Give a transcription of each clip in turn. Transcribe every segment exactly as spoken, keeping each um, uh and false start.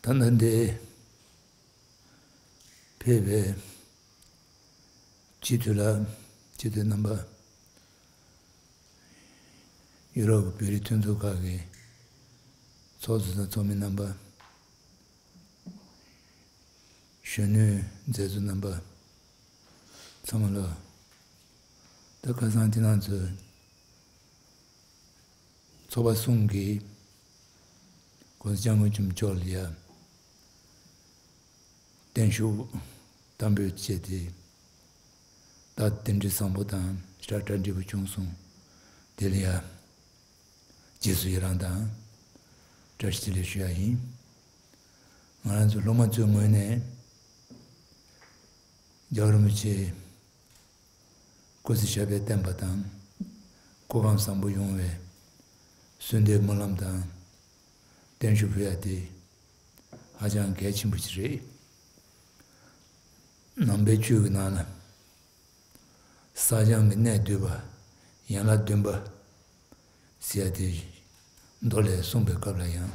ད་ལྟ་འདི་ཕེབས་པའི་སྤྱི་འཐུས་ལ་སྤྱི་འཐུས་རྣམ་པ། ཡུ་རོབ་ཀྱི་བོད་རིགས་མཐུན་ཚོགས་ཁག་གི་ཚོགས་གཙོ་དང་ཚོགས་མི་རྣམ་པ། གཞོན་ནུའི་མཛད་གཙོ་རྣམ་པ་ཚང་མ་ལ། ད་ཁ་སང་དེ་ནང་ཚོས་ཚོགས་པ་གསུམ་གྱིས་༸གོང་ས་༸སྐྱབས་མགོན་ཆེན་པོ་མཆོག་ལ་ཡ་བརྟན་བཞུགས་བསྟར་འབུལ་བྱས་ཏེ། ད་རྟེན་འབྲེལ་བཟང་པོ་དང་ཞེ་དྲག་གྲ་འགྲིག་པོ་བྱུང་སོང་། དེ་ལ་ཡ་རྗེས་སུ་ཡི་རང་དང་བཀྲ་ཤིས་བདེ་ལེགས་ཞུ་ཡ་ཡིན། ང་རང་ཚོ་སློབ་མ་ཚོའི་ངོས་ནས་རྒྱལ་བ་རིན་པོ་ཆེ་སྐུ་ཚེ་ཞབས་པད་བརྟན་པ་དང་། སྐུ་ཁམས་བཟང་པོ་ཡོང་བའི་གསོལ་འདེབས་སྨོན་ལམ་དང་བརྟན་བཞུགས་ཕུལ་ཡ་དེ་ཧ་ཅང་གལ་ཆེན་པོ་ཞིག་རེད། ནང་པའི་ཆོས་ཀྱི་ནང་ལ། བསགས་སྦྱང་གི་གནད་བསྡུས་པ། ཡན་ལག་བདུན་པ་ཟེར་ཡ་དེ་མདོ་ལས་གསུངས་པའི་སྐབས་ལ་ཡང་།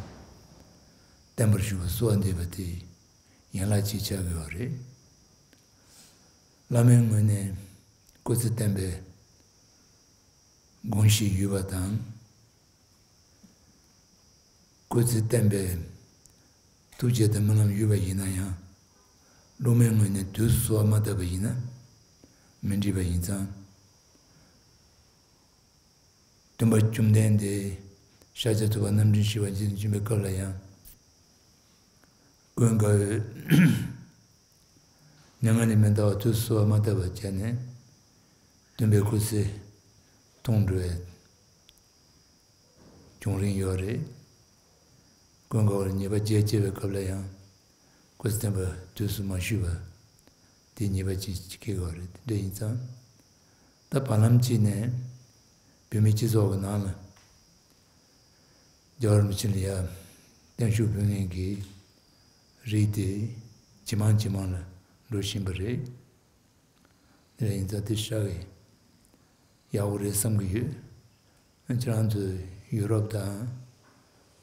བརྟན་པར་བཞུགས་པ་གསོལ་བ་འདེབས་པ་དེ་ཡན་ལག་གཅིག་ཆགས་ཀྱི་ཡོད་རེད། བླ་མའི་ངོས་ནས་སྐུ་ཚེ་བརྟན་པའི་དགོངས་གཞི་ཡོད་པ་དང་། སྐུ་ཚེ་བརྟན་པའི་ཐུགས་བསྐྱེད་དང་སྨོན་ལམ་ཡོད་པ་ཡིན་ན་ཡང་། སློབ་མའི་ངོས་ནས་དུས་སུ་གསོལ་བ་མ་བཏབ་པ་ཡིན་ན་མི་འགྲིག་པ་ཡིན་ཙང་། སྟོན་པ་བཅོམ་ལྡན་འདས་ཤཱཀྱ་ཐུབ་པ་རྣམ་འདྲེན་བཞི་པ་མཇལ་དུ་བྱོན་པའི་སྐབས་ལ་ཡང་། ཀུན་དགའ་བོས་མྱ་ངན་ལས་མི་འདའ་བར་དུས་སུ་གསོལ་བ་མ་བཏབ་པ་བྱས་ནས་སྟོན་པའི་སྐུ་ཚེ་ཐུང་འགྲོ་བའི་བྱུང་རིམ་ཡོད་རེད། ཀུན་དགའ་བོར་ཉེས་པ་བརྒྱད་བཅད་པའི་སྐབས་ལ་ཡང་སྐུ་ཚེ་བརྟན་པ་དུས་སུ་མ་ཞུས་པ་དེ་ཉེས་པ་ཅིག་སྐྱེ་དགོས་རེད། དེ་འདྲ་ཡིན་ཙང་། ད་བར་ལམ་གཅིག་ནས་བོད་མིའི་སྤྱི་ཚོགས་ཀྱི་ནང་ལ་རྒྱལ་བ་རིན་པོ་ཆེ་ལ་ཡ་བརྟན་བཞུགས་ཕུལ་མཁན་གྱི་རིགས་དེ་ཇེ་མང་ཇེ་མང་ལ་འགྲོ་བཞིན་པ་རེད། དེ་ཡིན་ཙང་དེ་ཧྲ་གི་ཡག་པོ་རེད་བསམ་གྱི་ཡོད། ཁྱེད་རང་ཚོས་ཡུ་རོབ་དང་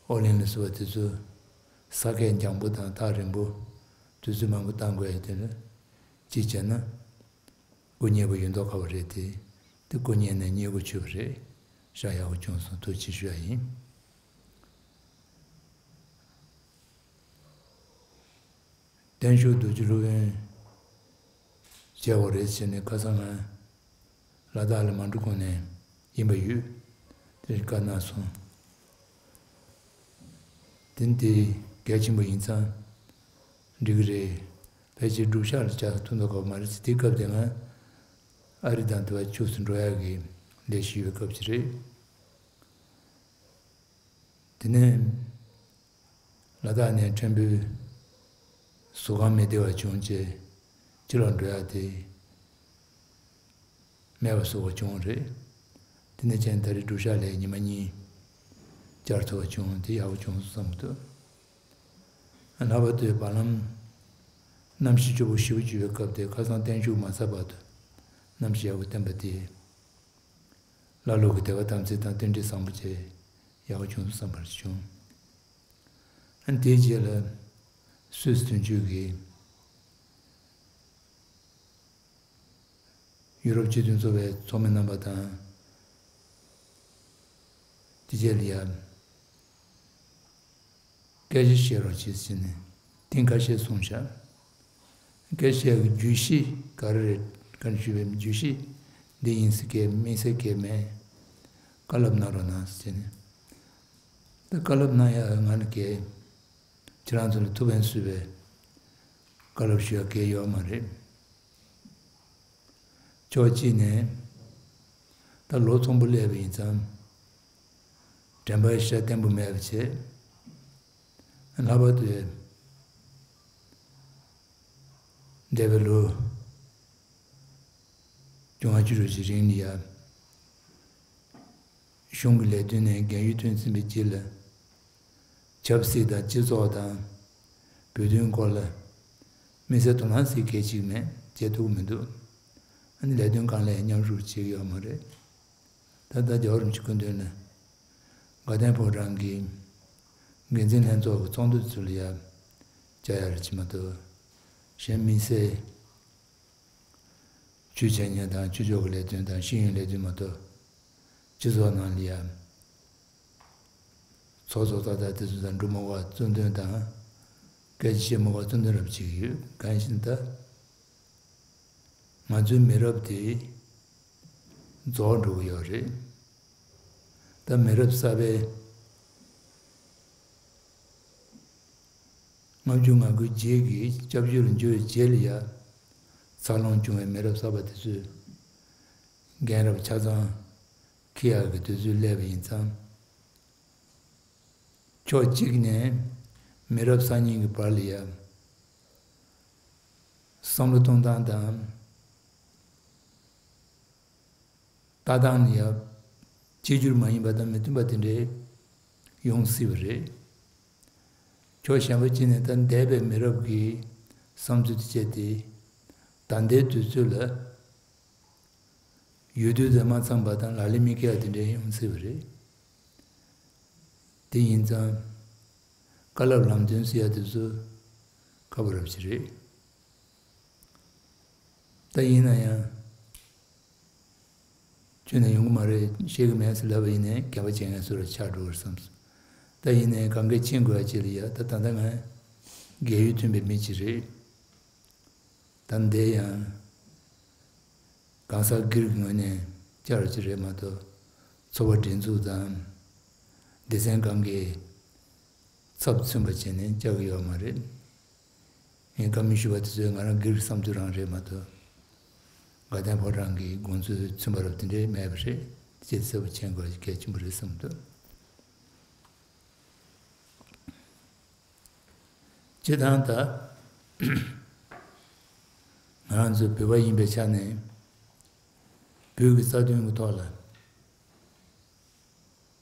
ཨོ་གླིང་ལ་སོགས་པ་དེ་ཚོ་ས་ཁད་འཇམ་པོ་དང་ཐག་རིང་པོ་དུས་ཚོད་མང་པོ་བཏང་དགོས་ཡ་དེ་ལ་གཅིག་བྱས་ན། སྐུ་མཉེལ་པོ་ཡོད་མདོག་ཁ་པོ་རེད་དེ། དེ་སྐུ་མཉེལ་ནས་མཉེལ་སྒོ་ཆོད་པ་རེད། ཤ་ཡག་པོ་བྱུང་སོང་། ཐུགས་རྗེ་ཆེ་ཞུ་ཡ་ཡིན། བརྟན་བཞུགས་རྡོ་རྗེ་སློབ་དཔོན་བྱས་པ་རེད་ཟེར་ནས་ཁ་སང་ང་ལ་དྭགས་ལ་མ་འགྲོ་གོང་ནས་ཡིན་པ་ཡོད། དེ་བཀའ་གནང་སོང་། དེ་འདི་གལ་ཆེན་པོ་ཡིན་ཙང་འགྲིག་གི་རེད། ཕལ་ཆེར་སྒྲུབ་ཞག་ལ་བཅར་ཐུབ་མདོག་ཁ་པོ་མ་རེད་ཟེར། དེ་སྐབས་དེ་ང་ཨ་རི་དང་དེ་བར་ཕྱོགས་སུ་འགྲོ་ཡག་གི་ལས་ཞུ་བའི་སྐབས་ཅིག་རེད། དེ་ནས་ལ་དྭགས་ནས་ཕྲན་བུ་གཟུགས་ཁམས་མི་བདེ་བ་བྱུང་རྗེས་ཕྱི་ལོགས་འགྲོ་ཡག་དེ་མེད་པ་བཟོ་བ་བྱུང་རེད། དེ་ནས་ཀྱང་ད་རེས་སྒྲུབ་ཞག་ལ་ཉི་མ་གཉིས་བཅར་ཐུབ་པ་བྱུང་། དེ་ཡག་པོ་བྱུང་སོང་བསམ་གྱི་འདུག་ལྷག་པར་དུ་བར་ལམ་གནམ་གཤིས་སྐྱོ་པོ་ཞེ་པོ་ཅིག་ཡོད་པའི་སྐབས་དེ་ཁ་སང་བརྟན་བཞུགས་མ་ཚར་བར་དུ་གནམ་གཤིས་ཡག་པོ་བསྟན་པ་དེ། བླ་ལུག་གི་དད་པ་དམ་ཚིག་དང་རྟེན་འབྲེལ་བཟང་པོ་བྱས་ཡག་པོ་བྱུང་སོང་བསམ་པ་བྱུང་། ཨ་ནི་དེའི་རྗེས་ལ་སུད་སི་དོན་གཅོད་ཀྱིས་ཡུ་རོབ་སྤྱི་མཐུན་ཚོགས་པའི་ཚོགས་མི་རྣམ་པ་དང་དེ་རྗེས་ལ་ཡ། སྐད་ཆ་བཤད་རོགས་བྱེད་ཟེར་ནས་ཐེངས་ཁ་ཤས་གསུངས་བཞག་སྐད་ཆ་བཤད་ཡག་གི་བརྗོད་གཞི་ག་རེ་རེད། ག་རེ་ཞུས་པའི་བརྗོད་གཞི་འདི་ཡིན་ཟེར་མཁན་དམིགས་བསལ་གང་ཡང་མེད། བཀའ་སློབ་གནང་རོགས་གནང་ཟེར་ནས། ད་བཀའ་སློབ་གནང་ཡག་ང་ལ་གང་ཡང་། ཁྱེད་རང་ཚོ་ལ་ཐུགས་ཕན་གསོས་པའི་བཀའ་སློབ་ཞུ་ཡག་གང་ཡང་ཡོད་མ་རེད། ཕྱོགས་གཅིག་ནས་ད་ལོ་ཚོམ་པོ་སླེབས་པ་ཡིན་ཙང་དྲན་པ་ཤ་བརྟན་པོ་མེད་པ་བྱས། ལྷག་པར་དུ་འདས་པའི་ལོ་བཅོ་ལྔ་བཅུ་དྲུག་གི་རིང་ལ་ཡ། གཞུང་གི་ལས་དོན་ནས་རྒན་ཡོལ་ཐོན་ཟིན་པའི་རྗེས་ལ། ཆབ་སྲིད་དང་སྤྱི་ཚོགས་དང་བོད་དོན་སྐོར་ལ་དམིགས་བསལ་དོ་སྣང་གཟིགས་མཁན་ཞིག་མེད། བྱེད་ཐུབ་ཀྱི་མི་འདུག་ཨ་ནི་ལས་དོན་གང་ལ་ཡང་མཉམ་ཞུགས་བྱེད་ཀྱི་ཡོད་མ་རེད། ད་ལྟ་རྒྱལ་བ་རིན་པོ་ཆེའི་སྐུ་མདུན་ལ་དགའ་ལྡན་ཕོ་བྲང་གི་འགན་འཛིན་ལྷན་ཚོགས་ཀྱི་ཚོགས་འདུ་ཚོ་ལ་ཡ་ བྱ་ཡ་རེད་ཅེས་མ་གཏོགས། གཞན་དམིགས་བསལ་ཆོས་འཆད་ཉན་དང་ཆོས་ཕྱོགས་ཀྱི་ལས་དོན་དང་ཤེས་ཡོན་ལས་དོན་མ་གཏོགས། སྤྱི་ཚོགས་ནང་ལ་ཡང་ཚོགས་གཙོ་ཏག་ཏག་དེ་ཚོ་དང་འགྲོ་མི་དགོས་པ་གཙོ་འདོན་དང་། སྐད་ཆ་བཤད་མི་དགོས་པ་གཙོ་འདོན་རབས་བྱེད་ཀྱི་ཡོད། གང་ཡིན་ཟེར་ན་ད། ང་ཚོའི་མི་རབས་དེ་རྫོགས་འགྲོ་གི་ཡོད་རེད། ད་མི་རབས་གསར་པའི་ལྔ་བཅུ་ང་དགུའི་རྗེས་ཀྱི་སྐྱབས་བཅོལ་ལ་འབྱོར་བའི་རྗེས་ལ་ཡ། འཚར་ལོངས་བྱུང་བའི་མི་རབས་གསར་པ་དེ་ཚོས་རྒན་རབས་ཆ་ཚང་འཁྱེར་ཡག་གི་དུས་ཚོད་སླེབས་པ་ཡིན་ཙང་། ཕྱོགས་གཅིག་ནས་མི་རབས་གསར་རྙིང་གི་བར་ལ་ཡ། བསམ་བློ་གཏོང་སྟངས་དང་། ལྟ་སྟངས་ལ་ཡ། གཅིག་གྱུར་མ་ཡིན་པ་དང་མི་མཐུན་པ་དེ་འདྲའི་ཡོང་སྲིད་པ་རེད། ཕྱོགས་གཞན་པ་གཅིག་ནས་ད་འདས་པའི་མི་རབས་ཀྱི་བསམ་ཚུལ་དེ་བྱས་ཏེ། ད་ལྟའི་དུས་ཚོད་ལ་འོས་བསྡུ་དང་མ་འཚམས་པ་དང་ལག་ལེན་མི་འཁེལ་བ་དེ་འདྲ་ཡོང་སྲིད་པ་རེད། དེ་ཡིན་ཙང་། དཀའ་སློབ་ལམ་སྟོན་ཟེར་ཡ་དེ་ཚོ་ཁག་པོ་རབ་ཅིག་རེད། ད་ཡིན་ན་ཡང་། ཁྱོན་ནས་ཡོང་གི་མ་རེད། ཤེས་ཀྱི་མེད་ཟེར་ལབ་པ་ཡིན་ནའི་འགལ་བ་བྱེད་མཁན་ཚོ་ལ་ཆགས་འགྲོ་བར་བསམས་སོང་། ད་ཡིན་ནའི་གང་གས་ཕྱིན་དགོས་ཡ་ཅིག་ལ་ཡ། ད་ད་ལྟ་ང་རྒས་ཡོལ་ཐོན་པའི་མི་ཅིག་རེད། ད་འདི་ཡང་གང་ཟག་སྒེར་གྱི་ངོས་ནས་བཅར་བ་ཅིག་རེད་མ་གཏོགས། ཚོགས་པ་སྒྲིག་འཛུགས་དང་སྡེ་ཚན་གང་གི་ཚབ་མཚོན་པ་བྱས་ནས་བཅར་གྱི་ཡོད་མ་རེད། ངས་བཀའ་མོལ་ཞུས་པ་དེ་ཚོས་ང་རང་སྒེར་གྱི་བསམ་ཚུལ་རང་རེད་མ་གཏོགས། དགའ་ལྡན་ཕོ་བྲང་གི་དགོངས་ཚུལ་མཚོན་པ་རབ་དེ་འདྲའི་མེད་པ་རེད། ཅེས་གསལ་པོ་མཁྱེན་དགོས་གལ་ཆེན་པོ་རེད་བསམ་འདུག་སྤྱིར་བཏང་ད། ང་རང་ཚོ་བོད་པ་ཡིན་པའི་ཆ་ནས། བོད་ཀྱི་རྩ་དོན་གྱི་ཐོག་ལ་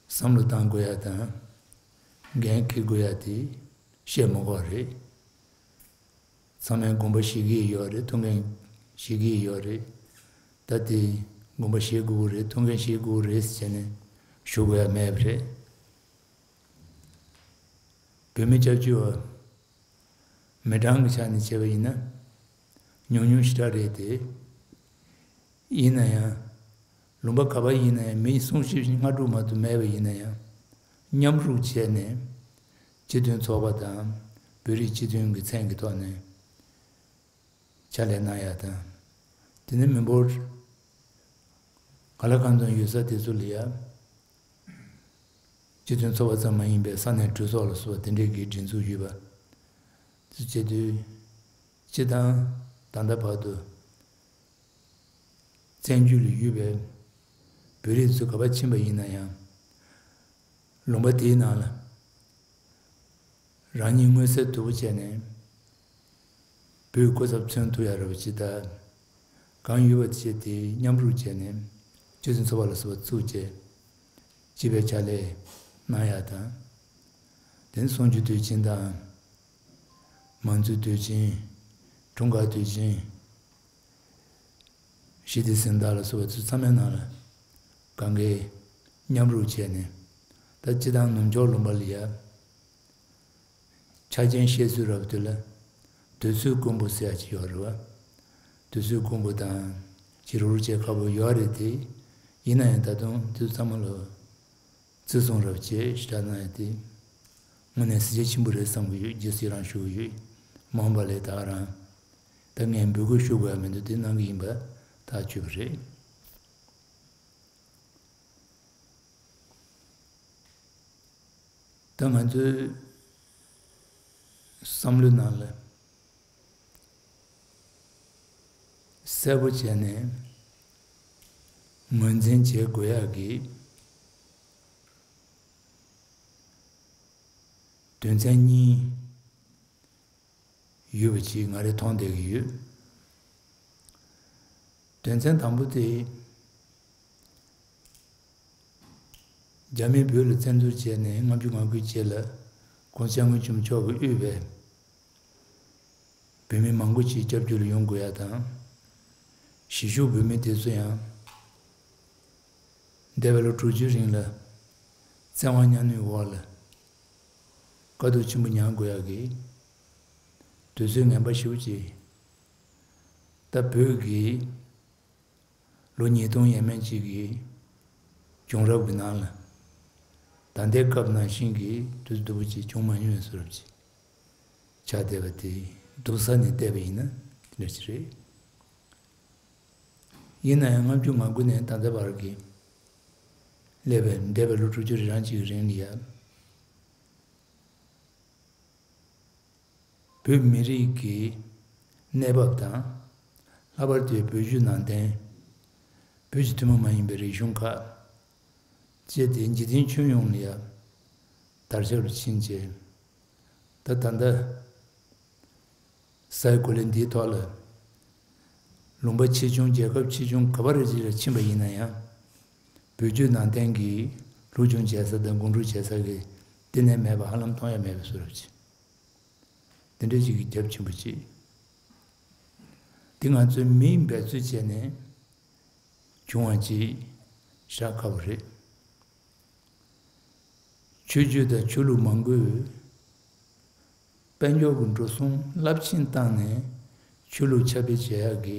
བསམ་བློ་བཏང་དགོས་ཡ་དང་། འགན་འཁྱེར་དགོས་ཡ་དེ་བཤད་མ་དགོས་རེད། ཚང་མས་དགོངས་པ་བཞེས་ཀྱི་ཡོད་རེད། ཐུགས་འགན་བཞེས་ཀྱི་ཡོད་རེད། ད་དེ་དགོངས་པ་བཞེས་དགོས་ཀྱི་རེད། ཐུགས་འགན་བཞེས་དགོས་ཀྱི་རེད་ཟེར་ནས་ཞུ་དགོས་ཡ་མེད་པ་རེད། བོད་མི་སྐྱབས་བཅོལ་བ་མི་གྲངས་ཀྱི་ཆ་ནས་བྱས་པ་ཡིན་ན། ཉུང་ཉུང་ཞེ་དྲག་རེད་དེ། ཡིན་ན་ཡང་། ལུང་པ་ག་པར་ཡིན་ན་ཡང་མི་སུམ་ཅུ་ལྔ་དྲུག་མ་གཏོགས་མེད་པ་ཡིན་ན་ཡང་། མཉམ་རུབ་བྱས་ནས། སྤྱི་མཐུན་ཚོགས་པ་དང་། བོད་རིགས་སྤྱི་མཐུན་གྱི་མཚན་གྱི་ཐོག་ནས། ཕྱག་ལས་གནང་ཡ་དང་། དེ་ནས་མི་འབོར་ག་ལ་གང་འཚམ་ཡོད་ས་དེ་ཚོ་ལ་ཡ། སྤྱི་མཐུན་ཚོགས་པ་ཙམ་མ་ཡིན་པའི་ས་གནས་གྲོས་ཚོགས་ལ་སོགས་པ་དེ་འདྲའི་གི་སྒྲིག་འཛུགས་ཡོད་པ། དེ་ཚོ་བྱེད་དུས། སྤྱི་བཏང་ད་ལྟ་བར་དུ་བཙན་བྱོལ་ལ་ཡོད་པའི་བོད་རིགས་ཚོ་ག་པར་ཕྱིན་པ་ཡིན་ན་ཡང་། ལུང་པ་དེའི་ནང་ལ་རང་ཉིད་མངོན་གསལ་དོད་པོ་བྱས་ནས་བོད་སྐུ་ཚབ་མཚོན་ཐུབ་ཡ་རེད་པ་ཅིག་ད། གང་ཡོད་པ་བྱས་ཏེ་མཉམ་རུབ་བྱས་ནས་སྤྱི་མཐུན་ཚོགས་པ་ལ་སོགས་པ་བཙུགས་བྱས་སྤྱི་པའི་ཕྱག་ལས་གནང་ཡ་དང་། དེ་ནས་གསུམ་བཅུའི་དུས་ཆེན་དང་། མང་གཙོའི་དུས་ཆེན། འཁྲུངས་སྐར་དུས་ཆེན། ཞི་བདེ་གཟེངས་རྟགས་ལ་སོགས་པ་ཚོ་ཚང་མའི་ནང་ལ་གང་གས་མཉམ་རུབ་བྱས་ནས། ད་སྤྱི་བཏང་ནུབ་ཕྱོགས་ལུང་པ་ལ་ཡ། ཆ་རྐྱེན་བཤད་སྲོལ་རབ་དེ་ལ་དུས་ཚོད་དཀོན་པོ་ཟེར་ཡ་ཅིག་ཡོད་རེད་བ། དུས་ཚོད་དཀོན་པོ་དང་ཕྱི་རུ་བྱེད་ཁག་པོ་ཡོད་རེད་དེ། ཡིན་ན་ཡང་ད་དུང་དུས་ཚང་མ་ལོ། བརྩི་སྲུང་རབ་བྱེད་ཞེ་དྲག་གནང་ཡ་དེ། དངོས་གནས་གཟི་བརྗིད་ཆེན་པོ་རེད་བསམ་གྱི་ཡོད། རྗེས་སུ་ཡི་རང་ཞུ་གི་ཡོད། མ་འོངས་པ་ལས་ད་ག་རང་། ད་ངས་འབོད་སྐུལ་ཞུ་དགོས་ཡ་མི་འདུག་དེ་གནང་གི་ཡིན་པ་ཐག་ཆོད་པ་རེད། ད་ང་ཚོའི་བསམ་བློའི་ནང་ལ་གསལ་པོ་བྱས་ནས་ངོས་འཛིན་བྱེད་དགོས་ཡག་གི་དོན་ཚན་གཉིས། ཡོད་པ་ཅིག་ང་རས་མཐོང་བསྡད་ཀྱི་ཡོད། དོན་ཚན་དང་པོ་དེ། རྒྱ་མིས་བོད་ལ་བཙན་འཛུལ་བྱས་ནས་ལྔ་བཅུ་ང་དགུའི་རྗེས་ལ་༸གོང་ས་༸སྐྱབས་མགོན་ཆེན་པོ་མཆོག་གིས་དབུས་པའི་བོད་མི་མང་པོ་ཞིག་སྐྱབས་བཅོལ་ལ་ཡོང་དགོས་ཡ་དང་། གཞིས་བཞུགས་བོད་མི་དེ་ཚོ་ཡང་། འདས་པའི་ལོ་དྲུག་ཅུའི་རིང་ལ་བཙན་དབང་མཉམ་གནས་འོག་ལ་དཀའ་སྡུག་ཆེན་པོ་མྱངས་དགོས་ཡག་གི་ དུས་ཚོད་ངན་པ་ཞེ་པོ་ཅིག་ད་བོད་ཀྱི་ལོ་ཉིས་སྟོང་ཡས་མས་ཅིག་གི་བྱུང་རབས་ཀྱི་ནང་ལ་ད་ལྟའི་སྐབས་ནང་བཞིན་གྱི་དུས་སྡུག་པོ་ཅིག་བྱུང་མ་མྱོང་བའི་བཟོ་འདྲ་ཅིག་ཆགས་བསྡད་པ་དེ་སྡུག་ས་ནས་བལྟས་པ་ཡིན་ན་དེ་འདྲ་ཅིག་རེད། ཡིན་ན་ཡང་ལྔ་བཅུ་ང་དགུ་ནས་ད་ལྟ་བར་གྱི་སླེབས་པའི་འདས་པའི་ལོ་དྲུག་ཅུ་རེ་གྲངས་ཅིག་གི་རིང་ལ་ཡ། བོད་མི་རིགས་ཀྱི་གནས་བབ་དང་། ལྷག་པར་དུ་བོད་བརྒྱུད་ནང་བསྟན། བོད་ཀྱི་ཐུན་མོང་མ་ཡིན་པའི་རིག་གཞུང་ཁག་བཅས་ཏེ་འཇིག་རྟེན་ཁྱོན་ཡོངས་ལ་ཡང་དར་ཁྱབ་ལ་ཕྱིན་རྗེས། ད་ད་ལྟ་སའི་གོ་ལའི་འདིའི་ཐོག་ལ་ལུང་པ་ཆེ་ཆུང་རྒྱལ་ཁབ་ཆེ་ཆུང་ག་པར་ཅིག་ལ་ཕྱིན་པ་ཡིན་ན་ཡང་། བོད་བརྒྱུད་ནང་བསྟན་གྱི་སློབ་སྦྱོང་བྱེད་ས་དང་སྒོམ་སྒྲུབ་བྱེད་ས་གི་གཏན་ནས་མེད་པ་ཧ་ལམ་མཐོང་ཡ་མེད་པའི་བཟོ་འདྲ་ཅིག་དེ་འདྲ་ཅིག་གི་རྒྱབ་ཆེན་པོ་ཅིག་དེ་ང་ཚོའི་མིའི་འབད་རྩོལ་བྱས་ནས་བྱུང་བ་ཅིག་ཤར་ཁག་པོ་རེད། ཆོས་བརྒྱུད་དང་ཆོས་ལུགས་མང་པོས་དཔལ་འབྱོར་གྱི་འགྲོ་སོང་རླབས་ཆེན་བཏང་ནས་ཆོས་ལུགས་ཁྱབ་སྤེལ་བྱེད་ཡག་གི་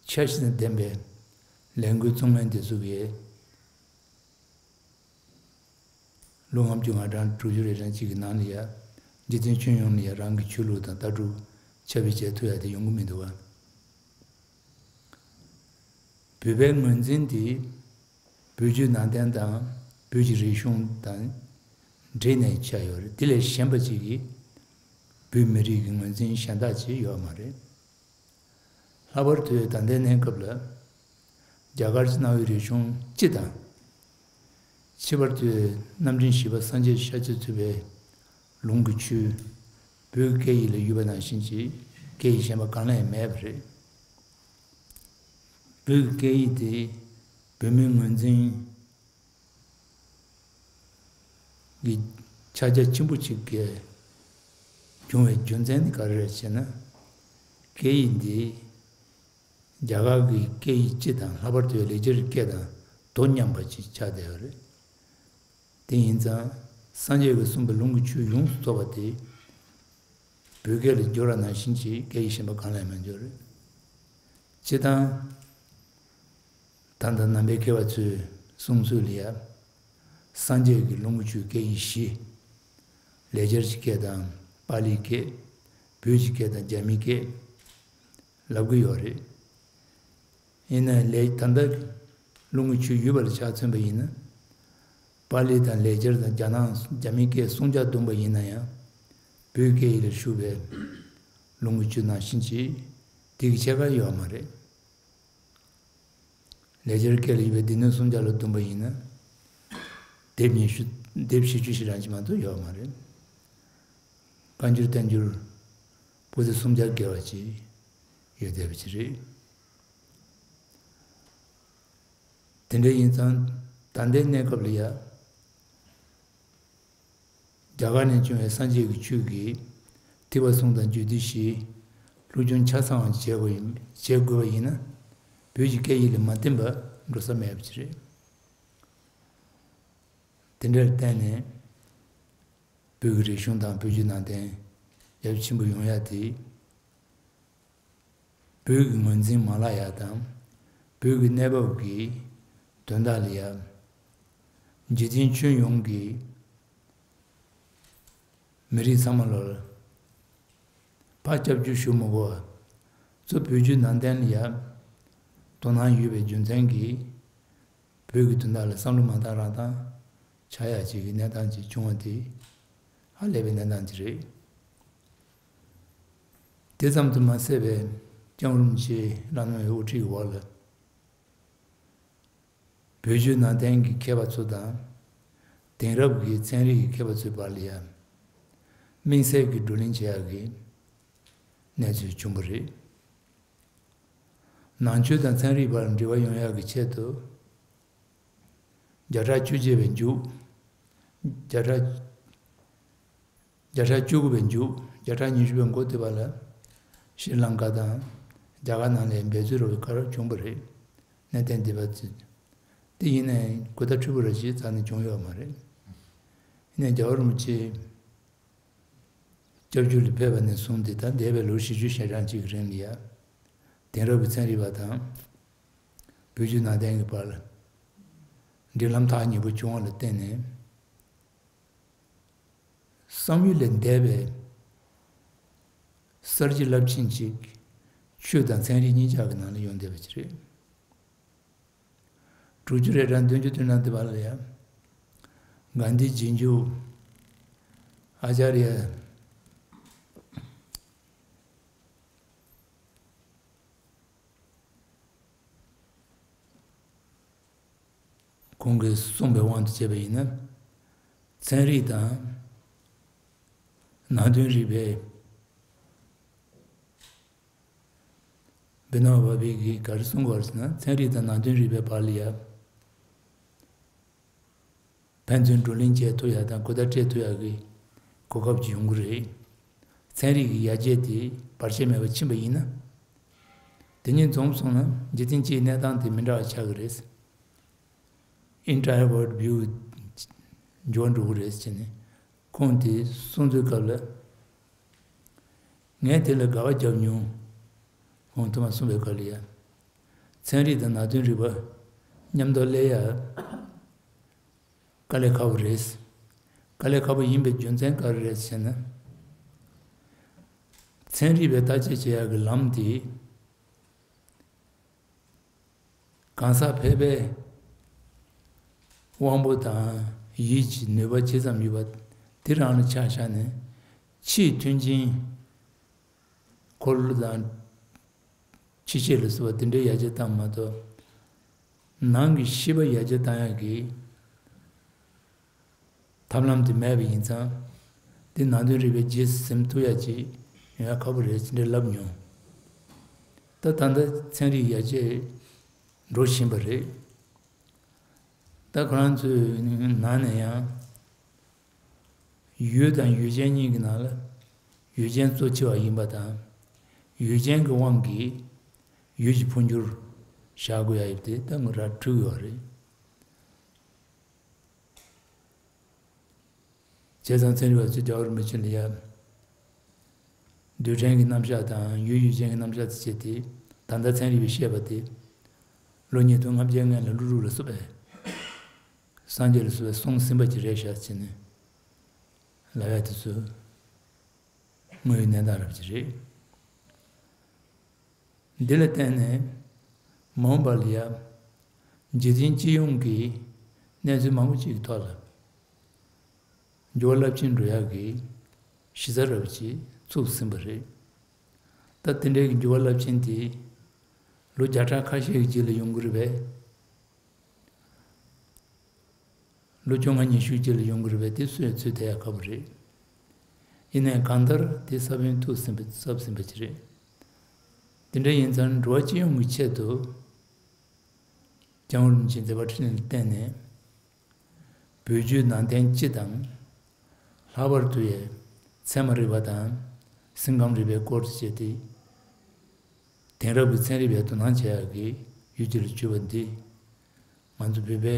འཆར་གཞི་དང་ལྡན་པའི་ལས་འགུལ་བཙུགས་མཁན་དེ་ཚོ་གིས། ལོ་ལྔ་བཅུ་ང་གྲངས་དྲུག་ཅུ་རེ་གྲངས་གཅིག་གི་ནང་ལ་ཡ། འཇིག་རྟེན་ཁྱོན་ཡོངས་ལ་ཡ་རང་གི་ཆོས་ལུགས་དང་ལྟ་གྲུབ་ཁྱབ་སྤེལ་བྱེད་ཐུབ་ཡ་དེ་ཡོང་གི་མི་འདུག་ག་བོད་པའི་ངོས་འཛིན་དེ་བོད་བརྒྱུད་ནང་བསྟན་དང་བོད་ཀྱི་རིག་གཞུང་དང་འདྲེས་ནས་ཆགས་ཡོད་རེད། དེ་ལས་གཞན་པ་ཅིག་གིས་བོད་མི་རིགས་ཀྱི་ངོས་འཛིན་གཞན་དག་ཅིག་ཡོད་མ་རེད། ལྷག་པར་དུ་ད་ལྟའི་གནས་སྐབས་ལ། རྒྱ་གར་གྱི་གནའ་བོའི་རིག་གཞུང་སྤྱི་དང་། ཁྱད་པར་དུ་རྣམ་འདྲེན་བཞི་པ་སངས་རྒྱས་ཤཱཀྱ་ཐུབ་པའི་ལུང་གི་ཆོས་བོད་སྐད་ཡིག་ལ་ཡོད་པ་ནང་བཞིན་གྱི་སྐད་ཡིག་གཞན་པ་གང་ལ་ཡང་མེད་པ་རེད། བོད་ཀྱི་སྐད་ཡིག་དེ་བོད་མིའི་ངོས་འཛིན། གི་ཕྱག་རྒྱ་ཆེན་པོ་གཅིག་གིས་བྱུང་བའི་རྒྱུ་མཚན་ནི་ག་རེ་རེད་ཅེ་ན། སྐད་ཡིག་འདི་རྒྱ་གར་གྱི་སྐད་ཡིག་སྤྱི་དང་ལྷག་པར་དུ་ལེགས་སྦྱར་སྐད་དང་དོ་མཉམ་པ་ཅིག་ཆགས་བསྡད་ཡོད་རེད། དེ་ཡིན་ཙང་སངས་རྒྱས་ཀྱིས་གསུངས་པའི་ལུང་གི་ཆོས་ཡོངས་སུ་རྫོགས་པ་དེ་བོད་སྐད་ལ་སྦྱོར་བ་ནང་བཞིན་གྱི་སྐད་ཡིག་གཞན་པ་གང་ལ་ཡང་མ་འབྱོར་རེད། སྤྱིར་བཏང་། ད་ལྟ་ནང་པའི་མཁས་པ་ཚོའི་གསུང་ཚུལ་ལ་ཡ། སངས་རྒྱས་ཀྱི་ལུང་གི་ཆོས་སྐད་ཡིག་བཞི། ལེགས་སྦྱར་གྱི་སྐད་དང་པཱ་ལིའི་སྐད། བོད་ཀྱི་སྐད་དང་རྒྱ་མིའི་སྐད། ལབ་ཀྱི་ཡོད་རེད། ཡིན་ནའི་ལས་ད་ལྟ་ལུང་གི་ཆོས་ཡོད་པ་ལ་ཆ་མཚོན་པ་ཡིན་ན། པཱ་ལི་དང་ལེགས་སྦྱར་དང་རྒྱ་ནང་རྒྱ་མིའི་སྐད་སུམ་བརྒྱ་བསྡོམས་པ་ཡིན་ན་ཡང་། བོད་སྐད་ཡིག་ལ་ཞུགས་པའི་ལུང་གི་ཆོས་ནང་བཞིན་གྱི་དེ་གི་ཕྱེད་ཀ་ཡོད་མ་རེད། ལེགས་སྦྱར་སྐད་ལ་ཡོད་པའི་སྡེ་སྣོད་སུམ་བརྒྱ་ལ་བསྡོམས་པ་ཡིན་ན། སྡེབ་ཉི་ཤུ་སྡེབ་བཞི་བཅུ་ཞིག་རང་ཅིག་མ་གཏོགས་ཡོད་མ་རེད། བཀའ་འགྱུར་བསྟན་འགྱུར་པོ་ཏི་སུམ་བརྒྱ་བརྒལ་བ་ཅིག་ཡོད་བསྡད་པ་ཅིག་རེད། དེ་འདྲ་ཡིན་ཙང་ད་ལྟའི་གནས་སྐབས་ལ་ཡ། རྒྱ་གར་ནས་བྱུང་བའི་སངས་རྒྱས་ཀྱི་ཆོས་ཀྱིས་ཐེག་པ་གསུམ་དང་རྒྱུད་སྡེ་བཞིའི་སློབ་སྦྱོང་ཆ་ཚང་བ་བྱེད་དགོས་ཡིན་བྱེད་དགོས་པ་ཡིན་ན། བོད་ཀྱི་སྐད་ཡིག་ལ་མ་བརྟེན་པ་འགྲོ་ས་མེད་པ་ཅིག་རེད། དེ་འདྲར་བརྟེན་ནས་བོད་ཀྱི་རིག་གཞུང་དང་བོད་བརྒྱུད་ནང་བསྟན་ཡར་རྒྱས་ཆེན་པོ་ཡོང་ཡ་དེ། བོད་ཀྱི་ངོས་འཛིན་མ་བརླག་ཡ་དང་། བོད་ཀྱི་གནས་བབ་ཀྱི་དོན་དག་ལ་ཡ། འཇིག་རྟེན་ཁྱོན་ཡོངས་ཀྱི་མི་རིགས་ཚང་མ་ལ་ཕར་སྐྱབས་བཅོལ་ཞུ་མི་དགོས་པ། གཙོ་བོད་བརྒྱུད་ནང་བསྟན་ལ་ཡ་དོ་སྣང་ཡོད་པའི་རྒྱུ་མཚན་གྱིས། བོད་ཀྱི་དོན་དག་ལ་བསམ་བློ་མ་བཏང་རང་བཏང་ཆགས་ཡ་ཅིག་གི་གནས་སྟངས་ཅིག་བྱུང་བ་དེ་ཧ་ལས་པའི་གནས་སྟངས་ཅིག་རེད། དེ་ཙམ་དུ་མ་ཟད་པའི་སྐྱབས་མགོན་རིན་པོ་ཆེ་བླ་ན་མེད་པའི་དབུ་ཁྲིད་ཀྱི་འོག་ལ། བོད་བརྒྱུད་ནང་བསྟན་གྱི་མཁས་པ་ཚོ་དང་། དེང་རབས་ཀྱི་ཚན་རིག་གི་མཁས་པ་ཚོའི་བར་ལ་ཡང་། དམིགས་བསལ་གྱི་བགྲོ་གླེང་བྱེད་ཡག་གི་གནས་ཚུལ་བྱུང་བ་རེད། ནང་ཆོས་དང་ཚན་རིག་བར་འབྲེལ་བ་ཡོང་ཡག་གི་ཆེད་དུ། བརྒྱ་ཕྲག་བཅུ་གཅིག་པའི་མཇུག་བརྒྱ་ཕྲག་བརྒྱ་ཕྲག་བཅུ་དགུ་པའི་མཇུག་བརྒྱ་ཕྲག་ཉི་ཤུ་པའི་འགོ་དེ་བར་ལ། ཤྲི་ལང་ཀ་དང་རྒྱ་གར་ནང་ལ་འབད་རྩོལ་རོགས་ཀྱི་བཀའ་རབ་བྱུང་བ་རེད། གནད་དོན་འདི་བ་ཚིག་དེ་ཡིན་ནའི་གོ་བརྡ་འཕྲོད་པོ་ར་ཞིག་རྩ་ནས་བྱུང་ཡོད་མ་རེད། ཡིན་ནའི་རྒྱལ་བ་རིན་པོ་ཆེ་ སྐྱབས་རྗེ་ལ་ཕེབས་པ་ནས་བཟུང་སྟེ་ད་འདས་པའི་ལོ་བཞི་བཅུ་ཞེ་གྲངས་ཅིག་གི་རིང་ལ་ཡ། དེང་རབས་ཀྱི་ཚན་རིག་པ་དང་། བོད་བརྒྱུད་ནང་བསྟན་གྱི་བར་ལ་འབྲེལ་ལམ་ཐག་ཉེ་པོ་བྱུང་བ་ལ་བརྟེན་ནས། བསམ་ཡུལ་ལས་འདས་པའི་གསར་བརྗེ་རླབས་ཆེན་ཅིག་ཆོས་དང་ཚན་རིག་གཉིས་ཆར་གྱི་ནང་ལ་ཡོང་བསྡད་པ་ཅིག་རེད། དྲུག་ཅུ་རེ་གྲངས་བདུན་ཅུ་དོན་གྲངས་དེ་བར་ལ་ཡང་། གྷན་དྷི་རྗེས་འཇུག་ཨ་ཅཱརྱ། ཁོང་གིས་གསུངས་པའི་དབང་དུ་བྱས་པ་ཡིན་ན། ཚན་རིག་དང་ནང་དོན་རིག་པའི། བི་ནོ་བྷ་བྷེ་གིས་ག་རེ་གསུང་གི་ཡོད་རེད་ཟེར་ན། ཚན་རིག་དང་ནང་དོན་རིག་པའི་བར་ལ་ཡ། ཕན་ཚུན་བགྲོ་གླེང་བྱེད་ཐུབ་ཡ་དང་གོ་བརྡ་སྤྲད་ཐུབ་ཡ་གི་གོ་སྐབས་ཅིག་ཡོང་གི་རེད། ཚན་རིག་གི་ཡར་རྒྱས་དེ་བར་ཆད་མེད་པར་ཕྱིན་པ་ཡིན་ན། དེ་གཉིས་འཛོམས་སོང་ན་འཇིག་རྟེན་སྤྱིའི་གནས་སྟངས་དེ་མི་འདྲ་བ་ཆགས་ཀྱི་རེད། Entire World View འགྱུར་བ་འགྲོ་གི་རེད་ཟེར་ནས་ཁོང་དེ་གསུང་དུས་སྐབས་ལ། ངས་དེ་ལ་དགའ་བ་བརྒྱབ་མྱོང་། ཁོང་ཐོག་མ་གསུངས་པའི་སྐབས་ལ་ཡ། ཚན་རིག་དང་ནང་དོན་རིག་པ་མཉམ་དུ་སླེབས་ཡ་དཀའ་ལས་ཁག་པོ་རེད། དཀའ་ལས་ཁག་པོ་ཡིན་པའི་རྒྱུ་མཚན་ག་རེ་རེད་ཟེར་ན། ཚན་རིག་པས་བརྟག་དཔྱད་བྱེད་ཡ་གི་ལམ་དེ། གང་ཟག་ཕལ་པའི་དབང་པོ་དང་ཡིད་ཀྱི་ནུས་པ་ཇི་ཙམ་ཡོད་པ་དེ་རང་ལ་ཆ་བཞག་ནས། ཕྱིའི་མཐུན་རྐྱེན། འཁོར་ལོ་དང་ཕྱི་བཤེད་ལ་སོགས་པ་དེ་འདྲའི་ཡར་རྒྱས་བཏང་མ་གཏོགས། ནང་གི་ཤེས་པ་ཡར་རྒྱས་བཏང་ཡག་གི་ཐབས་ལམ་དེ་མེད་པ་ཡིན་ཙང་། འདི་ནང་དོན་རིག་པས་རྗེས་ཟིན་ཐུབ་ཡག་ཅིག་ཡོང་ཡག་ཁག་པོ་རེད་ཅེས་འདྲ་ལབ་མྱོང་། ད་ད་ལྟ་ཚན་རིག་ཡར་རྒྱས་འགྲོ་བཞིན་པ་རེད། ད་ཁོ་རང་ཚོའི་ནང་ནས་ཡང་། ཡུལ་དང་ཡུལ་ཅན་གཉིས་ཀྱི་ནང་ལ་ཡུལ་ཅན་གཙོ་ཆེ་བ་ཡིན་པ་དང་། ཡུལ་ཅན་གྱི་དབང་གིས་ཡུལ་གྱི་འཕོ་འགྱུར་བཞག་དགོས་ཡ་ཡོད་དེ་ད་ངོ་ར་འཁྲུལ་ཡོད་རེད། བྱས་ཙང་ཚན་རིག་པ་ཚོས་རྒྱལ་བ་རིན་པོ་ཆེ་ལ་ཡ། རྡུལ་ཕྲན་གྱི་རྣམ་གཞག་དང་ཡུལ་ཡུལ་ཅན་གྱི་རྣམ་གཞག་དེ་བྱས་ཏེ། ད་ལྟ་ཚན་རིག་པས་བཤད་པ་དེ། ལོ་ཉིས་སྟོང་ལྔ་བརྒྱའི་སྔོན་ལ་ཀླུ་སྒྲུབ་ལ་སོགས་པས། སངས་རྒྱས་ལ་སོགས་པས་གསུངས་ཟིན་པ་ཅིག་རེད་ཤག་ཅེས་ནས། ལབ་ཡ་དེ་ཚོ། དངོས་ཡོད་གནས་སྟངས་རབ་ཅིག་རེད། འདི་ལ་བརྟེན་ནས་མ་འོངས་པ་ལ་ཡང་འཇིག་རྟེན་སྤྱི་ཡོངས་ཀྱི་གནས་ཚུལ་མང་པོ་ཅིག་གི་ཐོག་ལ་འགྱུར་བ་རླབས་ཆེན་འགྲོ་ཡག་གི་གཞི་རྩ་རབ་ཅིག་ཚུགས་ཟིན་པ་རེད། ད་དེ་འདྲའི་གི་འགྱུར་བ་རླབས་ཆེན་དེ་ལོ་བརྒྱ་ཕྲག་ཁ་ཤས་ཀྱི་རྗེས་ལ་ཡོང་གི་རེད་པས། ལོ་བཅོ་ལྔ་ཉི་ཤུ་རྗེས་ལ་ཡོང་གི་རེད་པས། དེ་སུས་ཚོད་ཐེག་ཡག་ཁག་པོ་རེད། ཡིན་ནའི་གང་ལྟར་དེ་ས་བོན་ཐུག་ཟིན་པ་བསབ་ཟིན་པ་ཅིག་རེད། དེ་འདྲ་ཡིན་ཙང་འགྲོ་བ་སྤྱི་ཡོངས་ཀྱི་ཆེད་དུ། སྐྱབས་མགོན་རིན་པོ་ཆེའི་མཛད་པ་འཕྲིན་ལས་ལ་བརྟེན་ནས། བོད་བརྒྱུད་ནང་བསྟན་སྤྱི་དང་། ལྷག་པར་དུ་ཡང་ཚད་མ་རིག་པ་དང་སེམས་ཁམས་རིག་པའི་སྐོར་དུ་བྱས་ཏེ། དེང་རབས་ཀྱི་ཚན་རིག་པས་དོ་སྣང་བྱེད་ཡག་གི་ཡུལ་དེ་ལ་གྱུར་པ་འདི། ང་ཚོ་བོད་པའི་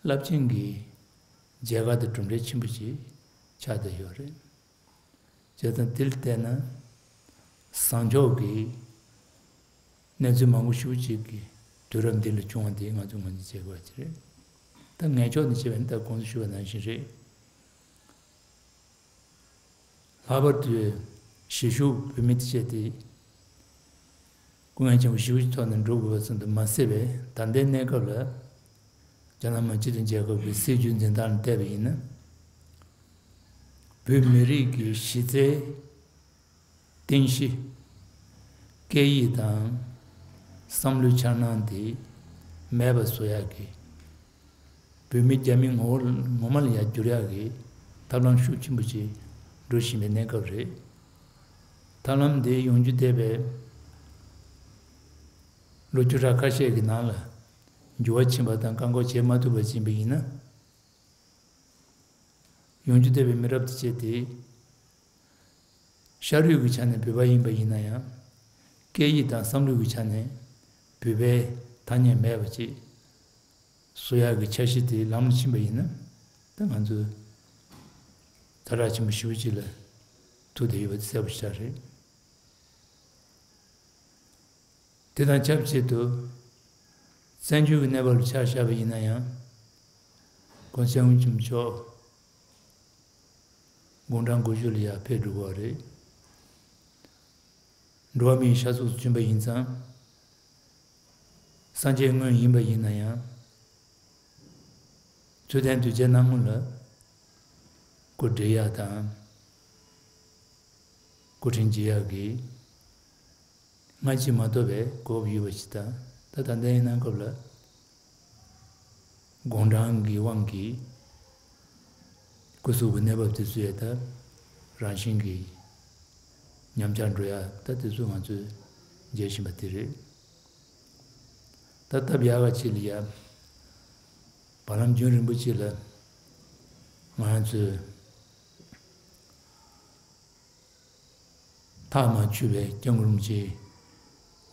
རླབས་ཆེན་གྱི་མཇལ་ཁ་དང་གྲུབ་འབྲས་ཆེན་པོ་ཞིག་ཆགས་བསྡད་ཡོད་རེད། བྱས་ཙང་དེ་ལ་བལྟས་ན། བཟང་ཕྱོགས་ཀྱི་གནས་ཚུལ་མང་པོ་ཞེ་པོ་ཅིག་གི་དུས་རབས་འདི་ལ་བྱུང་བ་འདི་ང་ཚོས་ངོས་འཛིན་བྱེད་དགོས་པ་ཅིག་རེད། ད་ངན་ཕྱོགས་ནས་བྱས་པ་ཡིན་ན་ད་གོང་དུ་ཞུས་པ་ནང་བཞིན་རེད། ལྷག་པར་དུ་གཞིས་བཞུགས་བོད་མི་དེ་བྱས་ཏེ། སྐུ་ངལ་ཆེན་པོ་ཞེ་པོ་ཅིག་ཐོག་ནས་འགྲོ་དགོས་པ་ཙམ་དུ་མ་ཟད་པའི་ད་ལྟའི་གནས་སྐབས་ལ། རྒྱ་ནག་མི་སྤྱི་མཐུན་རྒྱལ་ཁབ་ཀྱི་སྲིད་བྱུས་འཛིན་སྟངས་ལ་བལྟས་པ་ཡིན་ན། བོད་མི་རིགས་ཀྱི་གཞི་རྩའི་རྟེན་གཞི། སྐད་ཡིག་དང་བསམ་བློའི་འཆར་སྣང་དེ་མེད་པ་བཟོ་ཡག་གི། བོད་མི་རྒྱ་མི་ངོ་བོ་ངོ་མ་ལ་ཡར་བསྒྱུར་ཡག་གི་ཐབས་ལམ་ཤུགས་ཆེན་པོ་ཅིག་འགྲོ་བཞིན་པའི་གནས་སྐབས་རེད། ཐབས་ལམ་འདི་ཡོང་རྒྱུ་འདས་པའི་ལོ་བཅུ་ཕྲག་ཁ་ཤས་ཀྱི་ནང་ལ་འགྱུར་བ་ཕྱིན་པ་དང་བཀག་འགོག་བྱེད་མ་ཐུབ་པ་ཕྱིན་པ་ཡིན་ན། ཡོང་རྒྱུ་འདས་པའི་མི་རབས་དེ་བྱས་ཏེ། ཤ་རུས་ཀྱི་ཆ་ནས་བོད་པ་ཡིན་པ་ཡིན་ན་ཡང་། སྐད་ཡིག་དང་བསམ་བློ་གི་ཆ་ནས་བོད་པའི་ཐ་སྙད་མེད་པ་ཅིག་བཟོ་ཡག་གི་འཆར་གཞི་དེ་ལམ་ལ་ཕྱིན་པ་ཡིན་ན། ད་ང་ཚོས་ཛ་དྲག་ཆེན་པོ་ཞེ་པོ་ཅིག་ལ་ ཐུག་བསྡད་ཡོད་པ་གསལ་པོ་ཞིག་རེད། དེ་དང་ཆབས་ཅིག་ཏུ། བཙན་བྱོལ་གྱི་གནས་བབ་ལ་ཆ་བཞག་པ་ཡིན་ན་ཡང་། ༸གོང་ས་༸སྐྱབས་མགོན་ཆེན་པོ་མཆོག་དགུང་གྲངས་དགུ་བཅུ་ལ་ཡར་ཕེབས་འགྲོ་གི་ཡོད་རེད། འགྲོ་བ་མིའི་ཤ་ཚུགས་སུ་བྱོན་པ་ཡིན་ཙང་། སངས་རྒྱས་དངོས་ཡིན་པ་ཡིན་ན་ཡང་། ཚུལ་ལྡན་གདུལ་བྱའི་སྣང་ངོ་ལ་སྐུ་བགྲེས་ཡག་དང་སྐུ་དྲིན་བརྗེད་ཡག་གི་སྔ་ཕྱི་མ་གཏོགས་པའི་གོ་སྐབས་ཡོད་པ་ཞིག་དང་། ད་ད་ལྟའི་གནས་སྐབས་ལ་དགུང་གྲངས་ཀྱི་དབང་གིས་སྐུ་གཟུགས་ཀྱི་གནས་བབ་དེ་ཚོ་ཡང་ད་རང་བཞིན་གྱིས་ཉམས་ཆག་འགྲོ་ཡག་ད་དེ་ཚོ་ང་ཚོས་མཇལ་བཞིན་པ་དེ་རེད། ད་སྟབས་ཡག་ག་ཅིག་ལ་ཡ། བར་ལམ་རྒྱུན་རིང་པོ་ཅིག་ལ་ང་རང་ཚོས་ཐག་མ་ཆོད་པའི་སྐྱབས་མགོན་རིན་པོ་ཆེའི་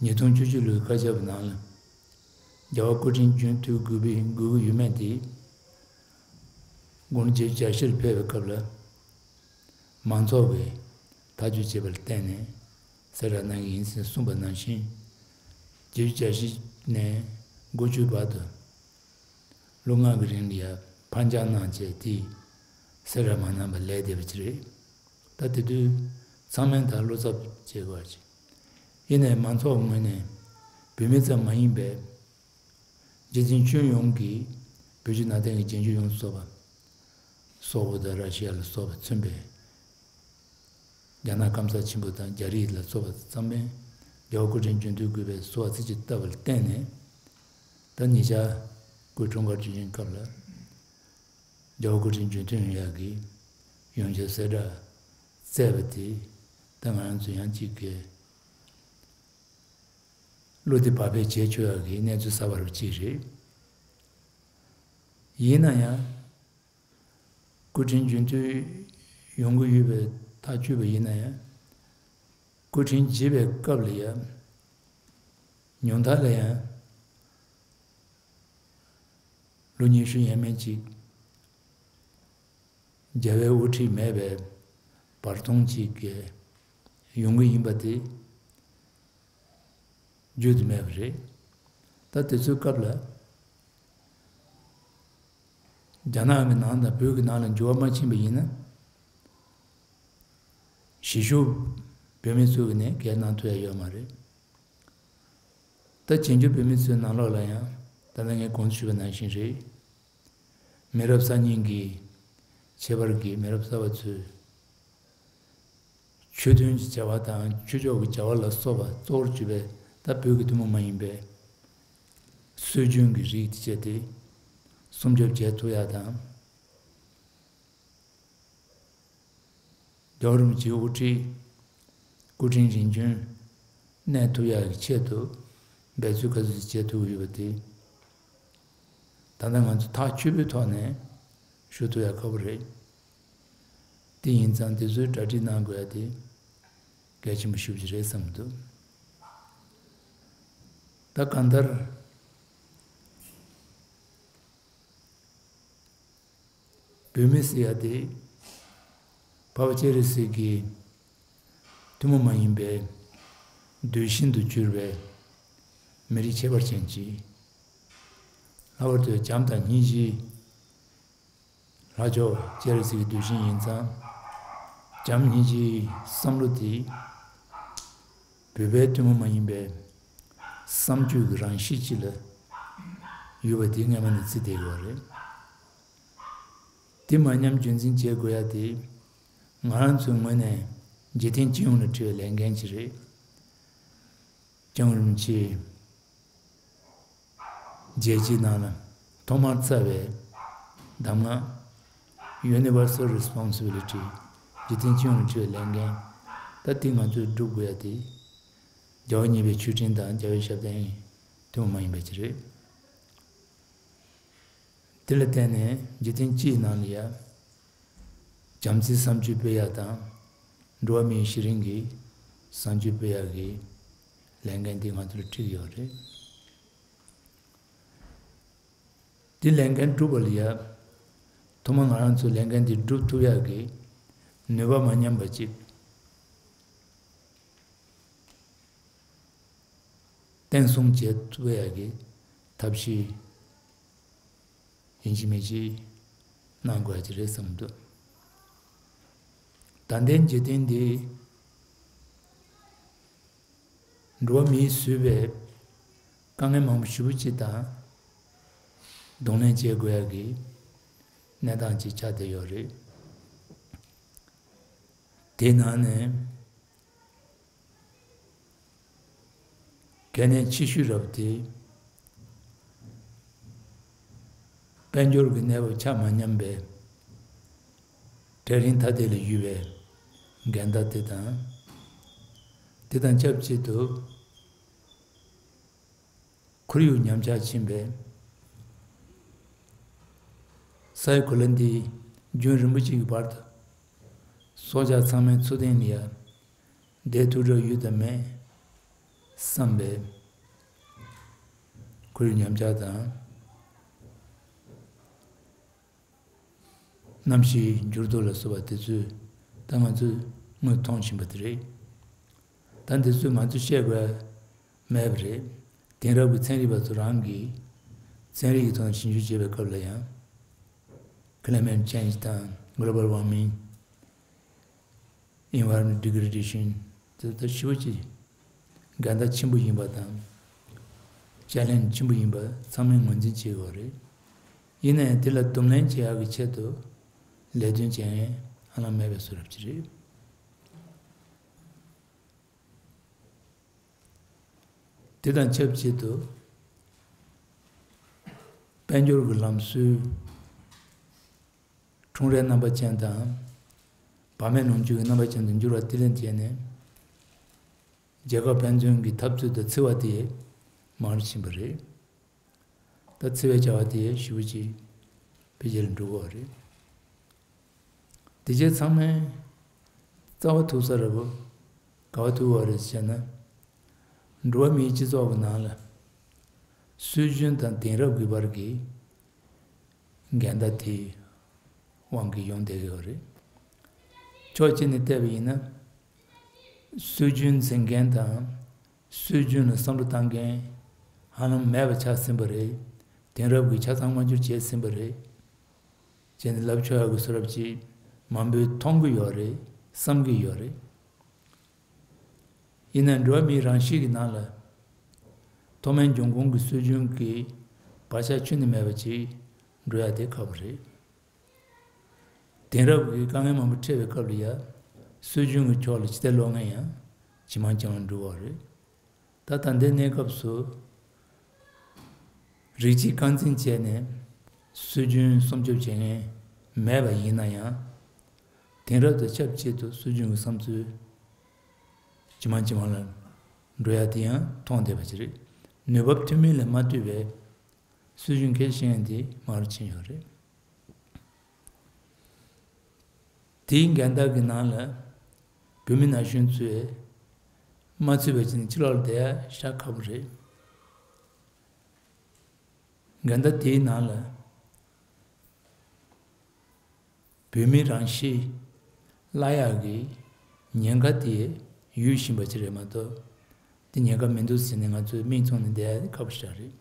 ཉིས་སྟོང་བཅུ་གཅིག་ལོའི་བཀའ་ཁྱབ་ནང་ལ་རྒྱལ་བ་སྐུ་ཕྲེང་བདུན་ཐུག་དགོས་པའི་དགོས་ཀྱི་ཡོད་མེད་དེ། དགུང་ལོ་བརྒྱད་ཅུ་གྱ་བཞི་ལ་ཕེབས་པའི་སྐབས་ལ། མང་ཚོགས་ཀྱིས་ཐག་གཅོད་བྱས་པ་ལ་བརྟེན་ནས་གསལ་བསྒྲགས་གནང་གི་ཡིན་ཟེར་གསུངས་པ་ནང་བཞིན། བརྒྱད་ཅུ་གྱ་བཞི་ནས་དགུ་བཅུ་བར་དུ་ལོ་ལྔ་གི་རིང་ལ་ཡ་ཕར་འགྱངས་གནང་བྱས་དེ་གསལ་བསྒྲགས་མ་གནང་པར་ལས་བསྡད་པ་ཅིག་རེད། ད་དེ་དུས་ཚང་མས་ད་བློ་འཚབ་བྱེད་དགོས་པ་ཅིག་ཡིན་ནའི་མང་ཚོགས་ངོས་ནས་བོད་མི་ཙམ་མ་ཡིན་པའི། རྗེ་བཙུན་ཁྱོན་ཡོངས་ཀྱི་བོད་བརྒྱུད་ནང་བསྟན་གྱི་རྗེས་འཇུག་ཡོངས་སུ་རྫོགས་པ། སོག་པོ་དང་ར་ཤི་ཡ་ལ་སོགས་པ་མཚོན་པའི་རྒྱ་ནག་སྐམ་ས་ཆེན་པོ་དང་རྒྱ་རིགས་ལ་སོགས་པ་ཚང་མས་རྒྱལ་བ་སྐུ་ཕྲེང་བདུན་ཐུག་དགོས་པའི་གསོལ་བ་ཚིག་གཅིག་བཏབ་པ་ལ་བརྟེན་ནས། ད་ཉེ་ཆར་སྐུའི་འཁྲུངས་སྐར་བརྗོད་བྱའི་སྐབས་ལ་རྒྱལ་བ་སྐུ་ཕྲེང་བདུན་ཐུག་ཡོང་ཡག་གི་ཡོངས་ཁྱབ་གསལ་བསྒྲགས་བསྩལ་བ་དེ་ད་ང་རང་ཚོ་ཡང་གཅིག་གིས། བློ་བདེ་བག་ཕེབས་བྱས་ཆོག་ཡག་གི་གནས་ཚུལ་གསར་པ་རུ་གཅིག་རེད། ཡིན་ན་ཡང་། སྐུ་ཕྲེང་བདུན་ཐུག་ཡོང་གི་ཡོད་པའི་ཐག་གཅོད་པ་ཡིན་ན་ཡང་། སྐུ་ཕྲེང་བརྒྱད་པའི་སྐབས་ལ་ཡང་། ཉུང་མཐའ་ལ་ཡང་། ལོ་ཉི་ཤུ་ཡས་མས་ཅིག་རྒྱལ་བའི་དབུ་ཁྲིད་མེད་པའི་བར་སྟོང་ཅིག་གི་ཡོང་གི་ཡིན་པ་དེ་བརྗོད་དུ་མེད་པ་རེད། ད་དེ་ཚོའི་སྐབས་ལ་རྒྱ་ནག་གི་ནང་དང་བོད་ཀྱི་ནང་ལ་འགྱུར་བ་མ་ཕྱིན་པ་ཡིན་ན། གཞིས་བཞུགས་བོད་མི་ཚོ་གི་ནས་སྐད་གནང་ཐུབ་ཡ་ཡོད་མ་རེད། ད་བྱང་ཆུབ་བོད་མི་ཚོའི་ནང་ལོགས་ལ་ཡང་ད་ལྟ་ངས་གོང་དུ་ཞུས་པ་ནང་བཞིན་རེད། མི་རབས་གསར་རྙིང་གི་ཁྱད་པར་གྱིས་མི་རབས་གསར་པ་ཚོས་ཆོས་དོན་གྱི་བྱ་བ་དང་ཆོས་ཕྱོགས་ཀྱི་བྱ་བ་ལ་སོགས་པ་གཙོ་བོར་གྱུར་པའི་ད་བོད་ཀྱི་ཐུན་མོང་མ་ཡིན་པའི་སྲོལ་རྒྱུན་གྱི་རིགས་དེ་བྱས་ཏེ་སྲུང་སྐྱོབ་བྱེད་ཐུབ་ཡ་དང་། རྒྱལ་བ་རིན་པོ་ཆེའི་དབུ་ཁྲིད་སྐུ་ཕྲེང་རིམ་བྱོན་གནས་ཐུབ་ཡག་གི་ཆེད་དུ་འབད་རྩོལ་ག་ཚོད་བྱེད་ཐུབ་ཀྱི་ཡོད་པ་དེ། ད་ལྟ་ང་ཚོ་ཐག་ཆོད་པོའི་ཐོག་ནས་ཞུ་ཐུབ་ཡག་ཁག་པོ་རེད། དེ་ཡིན་ཙང་དེ་ཚོའི་གྲ་སྒྲིག་གནང་དགོས་ཡ་དེ་གལ་ཆེན་པོ་ཞེ་པོ་ཅིག་རེད་བསམ་གྱི་འདུག་ད་གང་ལྟར། བོད་མི་ཟེར་ཡ་དེ། འཕགས་པ་སྤྱན་རས་གཟིགས་ཀྱི་ཐུན་མོང་མ་ཡིན་པའི་གདུལ་ཞིང་དུ་གྱུར་པའི་མི་རིགས་ཁྱད་པར་ཅན་ཅིག་ལྷག་པར་དུ་བྱམས་དང་སྙིང་རྗེའི་ལྷ་མཆོག་སྤྱན་རས་གཟིགས་ཀྱི་གདུལ་ཞིང་ཡིན་ཙང་། བྱམས་སྙིང་རྗེའི་བསམ་བློ་དེ་བོད་པའི་ཐུན་མོང་མ་ཡིན་པའི་བསམ་སྤྱོད་ཀྱི་རང་གཤིས་ཅིག་ལ་ཡོད་པ་དེ་སྔ་མ་ནས་བརྩིས་བསྡད་ཡོད་རེད། དེ་མ་ཉམས་རྒྱུན་འཛིན་བྱེད་དགོས་ཡ་དེ་ང་རང་ཚོའི་ངོས་ནས་འཇིག་རྟེན་སྤྱི་ཡོངས་ལ་འཁྲི་བའི་ལས་འགན་ཅིག་རེད། སྐྱབས་མགོན་རིན་པོ་ཆེས་རྒྱལ་སྤྱིའི་ནང་ལ་ཐོག་མར་བསྩལ་བའི་གདམས་ངག Universal Responsibility། འཇིག་རྟེན་སྤྱི་ཡོངས་ལ་འཁྲི་བའི་ལས་འགན། ད་དེ་ང་ཚོས་སྒྲུབ་དགོས་ཡ་དེ་རྒྱལ་བ་གཉིས་པའི་མཆོད་སྤྲིན་དང་རྒྱལ་བའི་ཞབས་བརྟན་ཐུན་མོང་མ་ཡིན་པ་ཅིག་རེད། དེ་ལ་བརྟེན་ནས་འཇིག་རྟེན་སྤྱིའི་ནང་ལ་ཡ། བྱམས་བརྩེའི་བསམ་སྤྱོད་སྤེལ་ཡག་དང་། འགྲོ་བ་མིའི་ཤེས་རིག་གི་བསམ་སྤྱོད་སྤེལ་ཡག་གི་ལས་འགན་དེ་ང་ཚོ་ལ་འཁྲི་གི་ཡོད་རེད། དེ་ལས་འགན་སྒྲུབ་པ་ལ་ཡ། ཐོག་མར་ང་རང་ཚོས་ལས་འགན་དེ་སྒྲུབ་ཐུབ་ཡག་གི་ནུས་པ་མ་ཉམས་པ་ཅིག་བརྟན་སྲུང་བྱེད་ཐུབ་ཡག་གི་ཐབས་ཤེས་ཡིན་གཅིག་མིན་གཅིག་གནང་དགོས་ཀྱི་རེད་བསམ་འདུག་ད་ལྟའི་འཇིག་རྟེན་འདི་འགྲོ་བ་མིས་བཟོས་པའི་དཀའ་ངལ་མང་པོ་ཞེ་པོ་ཅིག་དང་གདོང་ལེན་བྱེད་དགོས་ཡག་གི་གནས་སྟངས་ཅིག་ཆགས་བསྡད་ཡོད་རེད། དེའི་ནང་ནས་གལ་གནད་ཆེ་ཤོས་རབ་དེ། དཔལ་འབྱོར་གྱི་གནས་བབ་ཆ་མ་མཉམ་པའི་གྲལ་རིམ་ཐ་དད་ལ་ཡོད་པའི་འགལ་ཟླ་དེ་དང་། དེ་དང་ཆབས་ཅིག་ཏུ་ཁོར་ཡུག་ཉམས་ཆག་ཕྱིན་པའི་ས་ཡ་གོ་ལ་འདི་རྒྱུན་རིང་པོ་ཅིག་གི་བར་དུ་སྲོག་ཆགས་ཚང་མའི་འཚོ་རྟེན་ལ་ཡ་བསྡད་ཐུབ་རྒྱུ་ཡོད་དམ་མེད་བསམ་པའི་ཁོར་ཡུག་ཉམས་ཆག་དང་། གནམ་གཤིས་འགྱུར་ལྡོག་ལ་སོགས་པ་དེ་ཚོས་ད་ང་ཚོས་དངོས་མཐོང་བཞིན་པ་དེ་རེད། ད་འདི་ཚོས་ང་ཚོས་བཤད་དགོས་མེད་པ་རེད། དེང་རབས་ཀྱི་ཚན་རིག་པ་ཚོ་རང་གིས་ཚན་རིག་གི་ཐོག་ནས་ཞིབ་འཇུག་བྱེད་པའི་སྐབས་ལ་ཡང་། Climate change དང་Global Warming། Environment degradation དེ་ལྟར་ཞེ་པོ་ཅིག་འགལ་ཟླ་ཆེན་པོ་ཡིན་པ་དང་། ཅེ་ལེན་ཇི་ཆེན་པོ་ཡིན་པ་ཚང་མས་ངོས་འཛིན་བྱེད་དགོས་རེད། ཡིན་ནའི་དེ་ལ་གདོང་ལེན་བྱེད་ཡག་གི་ཆེད་དུ་ལས་དོན་བྱེད་མཁན་ཧ་ལམ་མེད་པའི་བཟོ་འདྲ་ཅིག་རེད། དེ་དང་ཆབས་ཅིག་ཏུ་དཔལ་འབྱོར་གྱི་ལམ་སྲོལ། ཁྲོམ་རའི་རྣམ་པ་ཅན་དང་། བག་མེད་ལོངས་སྤྱོད་ཀྱི་རྣམ་པ་ཅན་དུ་འགྱུར་བ་དེ་ལས་བྱས་ནས། རྒྱལ་ཁབ་ཕན་ཚུན་གྱི་འཐབ་རྩོད་དང་འཚེ་བ་དེ་མང་རུ་ཕྱིན་པ་རེད། ད་འཚེ་བའི་བྱ་བ་དེ་ཞེ་པོ་ཅིག་འཕེལ་རྒྱས་ལ་འགྲོ་གི་ཡོད་རེད། དེ་རྗེས་ཚང་མས་རྩ་བ་ཐུག་ས་རེད་པ། ག་བ་ཐུག་པ་རེད་ཟེར་ན། འགྲོ་བ་མིའི་སྤྱི་ཚོགས་ཀྱི་ནང་ལ་སྲོལ་རྒྱུན་དང་དེང་རབས་ཀྱི་བར་གྱི་འགལ་ཟླ་དེའི་དབང་གིས་ཡོང་བསྡད་ཀྱི་ཡོད་རེད། ཕྱོགས་གཅིག་ནས་བལྟས་པ་ཡིན་ན། སྲོལ་རྒྱུན་འཛིན་མཁན་དང་། སྲོལ་རྒྱུན་ལ་བསམ་བློ་བཏང་མཁན་ཧ་ལམ་མེད་པ་ཆགས་ཟིན་པ་རེད། དེང་རབས་ཀྱིས་ཆ་ཚང་མ་བསྒྱུར་བྱས་ཟིན་པ་རེད། ཅེས་ནས་ལབ་ཆོག་ཡག་གི་བཟོ་འདྲ་ཅིག་མང་པོས་མཐོང་གི་ཡོད་རེད། བསམ་གྱི་ཡོད་རེད། ཡིན་ནའི་འགྲོ་བ་མིའི་རང་གཤིས་ཀྱི་ནང་ལ། མཐོ་དམན་འབྱུང་ཁུངས་ཀྱི་སྲོལ་རྒྱུན་གྱི་བག་ཆགས་ཁྱོན་ནས་མེད་པ་ཅིག་འགྲོ་ཡ་དེ་ཁག་པོ་རེད། དེང་རབས་ཀྱི་དཀའ་ངལ་མང་པོ་འཕྲད་པའི་སྐབས་ལ་ཡ། སྲོལ་རྒྱུན་གྱི་ཕྱོགས་ལ་ཕྱི་བལྟས་ལོག་མཁན་ཡང་ཇེ་མང་ཇེ་མང་འགྲོ་གི་ཡོད་རེད། ད་ད་ལྟའི་གནས་སྐབས་སུ། རིགས་གཅིག་རྐང་འཛིན་བྱས་ནས་སྲོལ་རྒྱུན་སྲུང་སྐྱོབ་བྱེད་མཁན་མེད་པ་ཡིན་ན་ཡང་། དེང་རབས་དང་ཆབས་ཅིག་ཏུ་སྲོལ་རྒྱུན་གྱི་བསམ་ཚུལ་ཇེ་མང་ཇེ་མང་ལ་འགྲོ་ཡ་དེ་ཡང་མཐོང་བསྡད་པ་ཅིག་རེད། ནུས་བབ་ཐུན་མིན་ལས་མ་བཏུས་པའི་སྲོལ་རྒྱུན་གལ་ཆེ་མཁན་དེ་མང་རུ་ཕྱིན་ཡོད་རེད། དེའི་འགལ་ཟླ་གི་ནང་ལ་བོད་མི་ན་གཞོན་ཚོས་མ་ཚུད་པ་བྱས་ནས་ཕྱི་ལོགས་ལ་བསྡད་ཡ་ཤ་ཁག་པོ་རེད། འགལ་ཟླ་དེའི་ནང་ལ་བོད་མི་རང་གཤིས་བརླག་ཡག་གི་ཉེན་ཁ་དེ་ཡོད་བཞིན་པ་ཅིག་རེད་མ་གཏོགས། དེ་ཉེན་ཁ་མི་འདུག་ཟེར་ནས་ང་ཚོས་མིག་བཙུམ་ནས་བསྡད་ཡ་ཁག་པོ་ཞིག་རེད།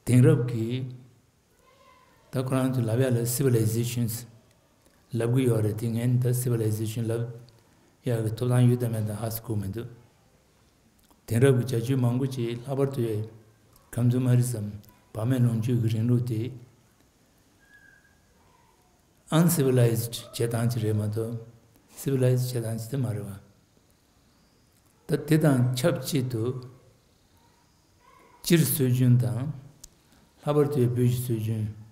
དེང་རབས་ཀྱི། ད་ཁོ་རང་ཚོས་ལབ་ཡ་ལ་civilizations ལབ་གི་ཡོད་རེད། དེ་ངས་ད་civilization ལབ་ཡག་གི་ཐོབ་ཐང་ཡོད་དམ་མེད་དམ་ཧ་གོ་མི་འདུག་དེང་རབས་ཀྱི་བྱ་སྤྱོད་མང་པོ་ཅིག་ལྷག་པར་དུ་consumerism བག་མེད་ལོངས་སྤྱོད་ཀྱི་རིང་ལུགས་དེ་uncivilized བྱེད་སྟངས་ཅིག་རེད་མ་གཏོགས་civilized བྱེད་སྟངས་ཅིག་དེ་མ་རེད་བ། ད་དེ་དང་ཆབས་ཅིག་ཏུ། སྤྱིར་སྲོལ་རྒྱུན་དང་། ལྷག་པར་དུ་བོད་ཀྱི་སྲོལ་རྒྱུན།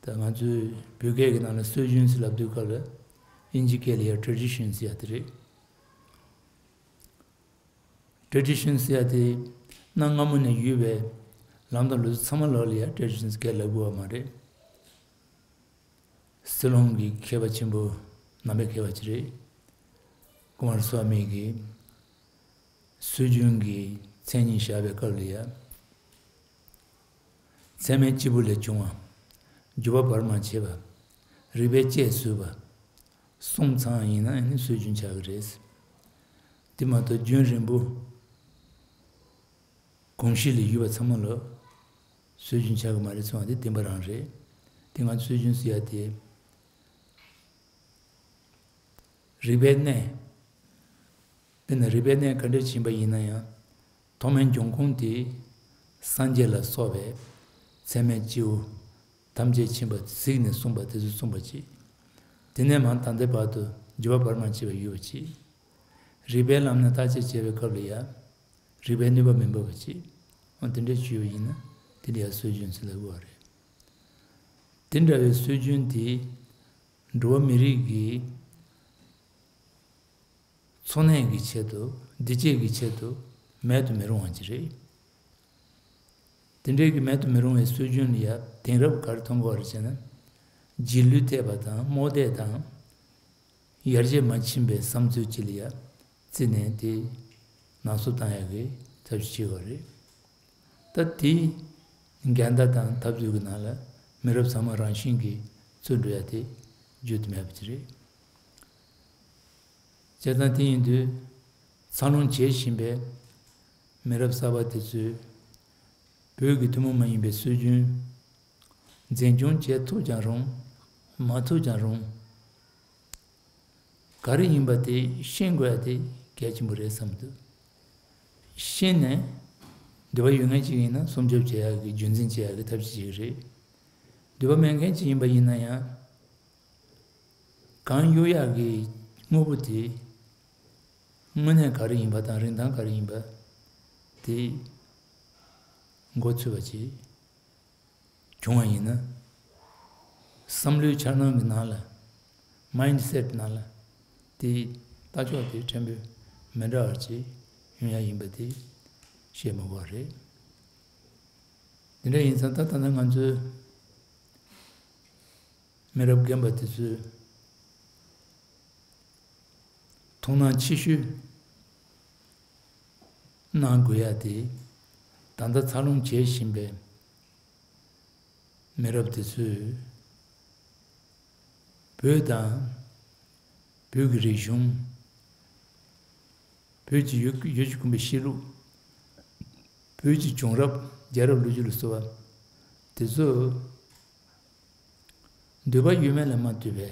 ད་ང་ཚོའི་བོད་སྐད་ཀྱི་ནང་ལ་སྲོལ་རྒྱུན་ཟེར་ལབ་དུས་སྐབས་ལ་དབྱིན་ཇི་སྐད་ལ་ཡ་tradition ཟེར་ཡ་དེ་རེད། tradition ཟེར་ཡ་དེ་གནའ་སྔ་མོ་ནས་ཡོད་པའི་ལམ་དང་ལུགས་སྲོལ་ཚང་མ་ལོག་ལ་ཡ་tradition སྐད་ལབ་དགོས་པ་མ་རེད། སྲིད་ལུགས་ཀྱི་མཁས་པ་ཆེན་པོ་ནང་པའི་མཁས་པ་ཅིག་རེད། ཀུ་མཱར་སྭ་མི་གིས་སྲོལ་རྒྱུན་གྱི་མཚན་ཉིད་བཞག་པའི་སྐབས་ལ་ཡ། ཚད་མའི་སྐྱེས་བུ་ལས་བྱུང་བ། རྒྱུད་པ་བར་མ་ཆད་པ། རིགས་པས་དཔྱད་བཟོད་པ། གསུམ་ཚང་ཡིན་ན་ནི་སྲོལ་རྒྱུན་ཆགས་ཀྱི་རེད། དེ་མ་གཏོགས་རྒྱུན་རིང་པོ་གོམས་གཤིས་ལ་ཡོད་པ་ཚང་མ་ལ་སྲོལ་རྒྱུན་ཆགས་ཀྱི་མ་རེད་གསུངས་པ་དེ་བདེན་པ་རང་རེད། དེ་ང་ཚོ་སྲོལ་རྒྱུན་ཟེར་ཡ་དེ། རིག་པའི་གནས། དེ་ནི་རིག་པའི་གནས་ག་འདྲ་ཕྱིན་པ་ཡིན་ན་ཡང་། ཐོག་མའི་འབྱུང་ཁུངས་དེ་སངས་རྒྱས་ལ་སོགས་པའི་ཚད་མའི་སྐྱེས་བུ་ཐམས་ཅད་མཁྱེན་པ་གཟིགས་ནས་གསུངས་པ་དེ་ཚོ་གསུངས་པ་ཅིག་དེ་ནས་མར་ད་ལྟའི་བར་དུ་བརྒྱུད་པ་བར་མ་ཆད་པ་ཡོད་པ་ཅིག་རིག་པའི་ལམ་ནས་བརྟག་དཔྱད་བྱས་པའི་སྐབས་ལ་ཡང་རིག་པའི་ནུས་པ་མི་འབབ་པ་ཅིག་འོ་དེ་འདྲ་བྱུང་བ་ཡིན་ན་དེ་ལ་ཡང་སྲོལ་རྒྱུན་ཟེར་ལབ་དགོས་པ་རེད། དེ་འདྲ་བའི་སྲོལ་རྒྱུན་དེ་འགྲོ་བ་མི་རིགས་ཀྱི་འཚོ་གནས་ཀྱི་ཆེད་དུ་བདེ་སྐྱིད་ཀྱི་ཆེད་དུ་མེད་དུ་མི་རུང་བ་ཅིག་རེད། དེ་འདྲའི་གི་མེད་དུ་མི་རུང་བའི་སྲོལ་རྒྱུན་ལ་ཡང་དེང་རབས་ག་རེ་མཐོང་དགོས་རེད་ཅེ་ན། རྗེས་ལུས་ཐེབས་པ་དང་རྨོངས་དད་དང་། ཡར་རྒྱས་མ་ཕྱིན་པའི་བསམ་ཚུལ་ཅིག་ལ་ཡང་བརྩིས་ནས་དེ་ནག་བསུབ་བཏང་ཡག་གི་ཐབས་ཤེས་བྱེད་དགོས་རེད། ད་དེའི་འགལ་ཟླ་དང་འཐབ་རྩོད་ཀྱི་ནང་ལ་མི་རབས་ཚང་མ་རང་བཞིན་གྱིས་ཚུད་འགྲོ་ཡ་དེ་བརྗོད་དུ་མེད་པ་ཅིག་རེད། བྱས་ཙང་དེ་ཡིན་དུས་འཚར་ལོངས་བྱེད་བཞིན་པའི་མི་རབས་གསར་པ་དེ་ཚོས་བོད་ཀྱི་ཐུན་མོང་མ་ཡིན་པའི་སྲོལ་རྒྱུན་འཛིན་སྐྱོང་བྱེད་ཐུབ་ཀྱང་རུང་མ་ཐུབ་ཀྱང་རུང་། ག་རེ་ཡིན་པ་དེ་ཤེས་དགོས་ཡ་དེ་གལ་ཆེན་པོ་རེད་བསམ་འདུག་ཤེས་ནས་འདོད་པ་ཡོད་མཁན་ཅིག་ཡིན་ན་སྲུང་སྐྱོབ་བྱེད་ཡག་གི་རྒྱུན་འཛིན་བྱེད་ཡག་གི་ཐབས་ཤེས་ཅིག་རེད། འདོད་པ་མེད་མཁན་ཅིག་ཡིན་པ་ཡིན་ན་ཡང་། གང་གཡོ་ཡག་གི་དངོས་པོ་དེ་དངོས་གནས་ག་རེ་ཡིན་པ་དང་རིན་ཐང་ག་རེ་ཡིན་པ་དེ་མགོ་ཚོས་པ་ཅིག་བྱུང་བ་ཡིན་ན། བསམ་བློའི་འཆར་སྣང་གི་ནང་ལ། མའིན་ཌི་སེ་ཊི་ནང་ལ། དེའི་ལྟ་ཕྱོགས་དེ་ཕྲན་བུ་མི་འདྲ་བ་ཅིག་ཡོང་ཡ་ཡིན་པ་དེ་བཤད་མི་དགོས་པ་རེད། དེ་འདྲ་ཡིན་ཙང་ད་ལྟ་ན་ང་ཚོའི་མི་རབས་རྒན་པ་དེ་ཚོས་ཐུགས་སྣང་ཆེ་ཤོས་གནང་དགོས་ཡ་དེ། ད་ལྟ་འཚར་ལོངས་བྱེད་བཞིན་པའི་མི་རབས་དེ་ཚོས་བོད་དང་། བོད་ཀྱི་རིག་གཞུང་། བོད་ཀྱི་ཡུལ་ཡུལ་གྱི་ཁོམ་པའི་གཤིས་ལུགས། བོད་ཀྱི་བྱུང་རབས་རྒྱལ་རབས་ལོ་རྒྱུས་ལ་སོགས་པ་དེ་ཚོ་འདོད་པ་ཡོད་མེད་ལ་མ་ལྟོས་པའི།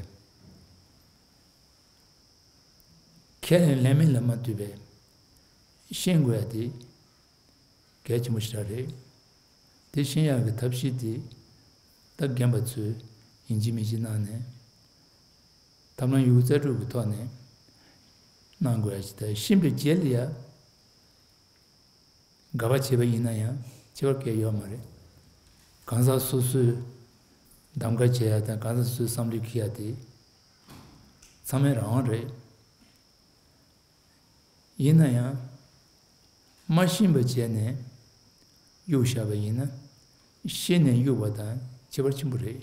ཁས་ལེན་ལེན་མིན་ལ་མ་ལྟོས་པའི་ཤེས་དགོས་ཡ་དེ་གལ་ཆེན་པོ་ཞེ་དྲག་རེད། དེ་ཤེས་ཡག་གི་ཐབས་ཤེས་དེ་ད་རྒན་པ་ཚོས་ཡིན་གཅིག་མིན་གཅིག་གནང་ནས་ཐབས་ལམ་ཡོད་རྩལ་སྤྲུགས་ཀྱི་ཐོག་ནས་གནང་དགོས་ཡ་ཞིག་ད་ཤེས་པའི་རྗེས་ལ་ཡ། དགག་པ་བྱས་པ་ཡིན་ན་ཡང་ཁྱད་པར་གང་ཡང་ཡོད་མ་རེད། གང་ཟག་སོ་སོས་གདམ་ག་བྱེད་ཡ་དང་གང་ཟག་སོ་སོས་བསམ་བློ་འཁྱེར་ཡ་དེ་ཚང་མའི་རང་དབང་རེད། ཡིན་ན་ཡང་། མ་ཤེས་པ་བྱས་ནས་གཡུག་བཞག་པ་ཡིན་ན། ཤེས་ནས་གཡུག་པ་དང་ཁྱད་པར་ཆེན་པོ་རེད།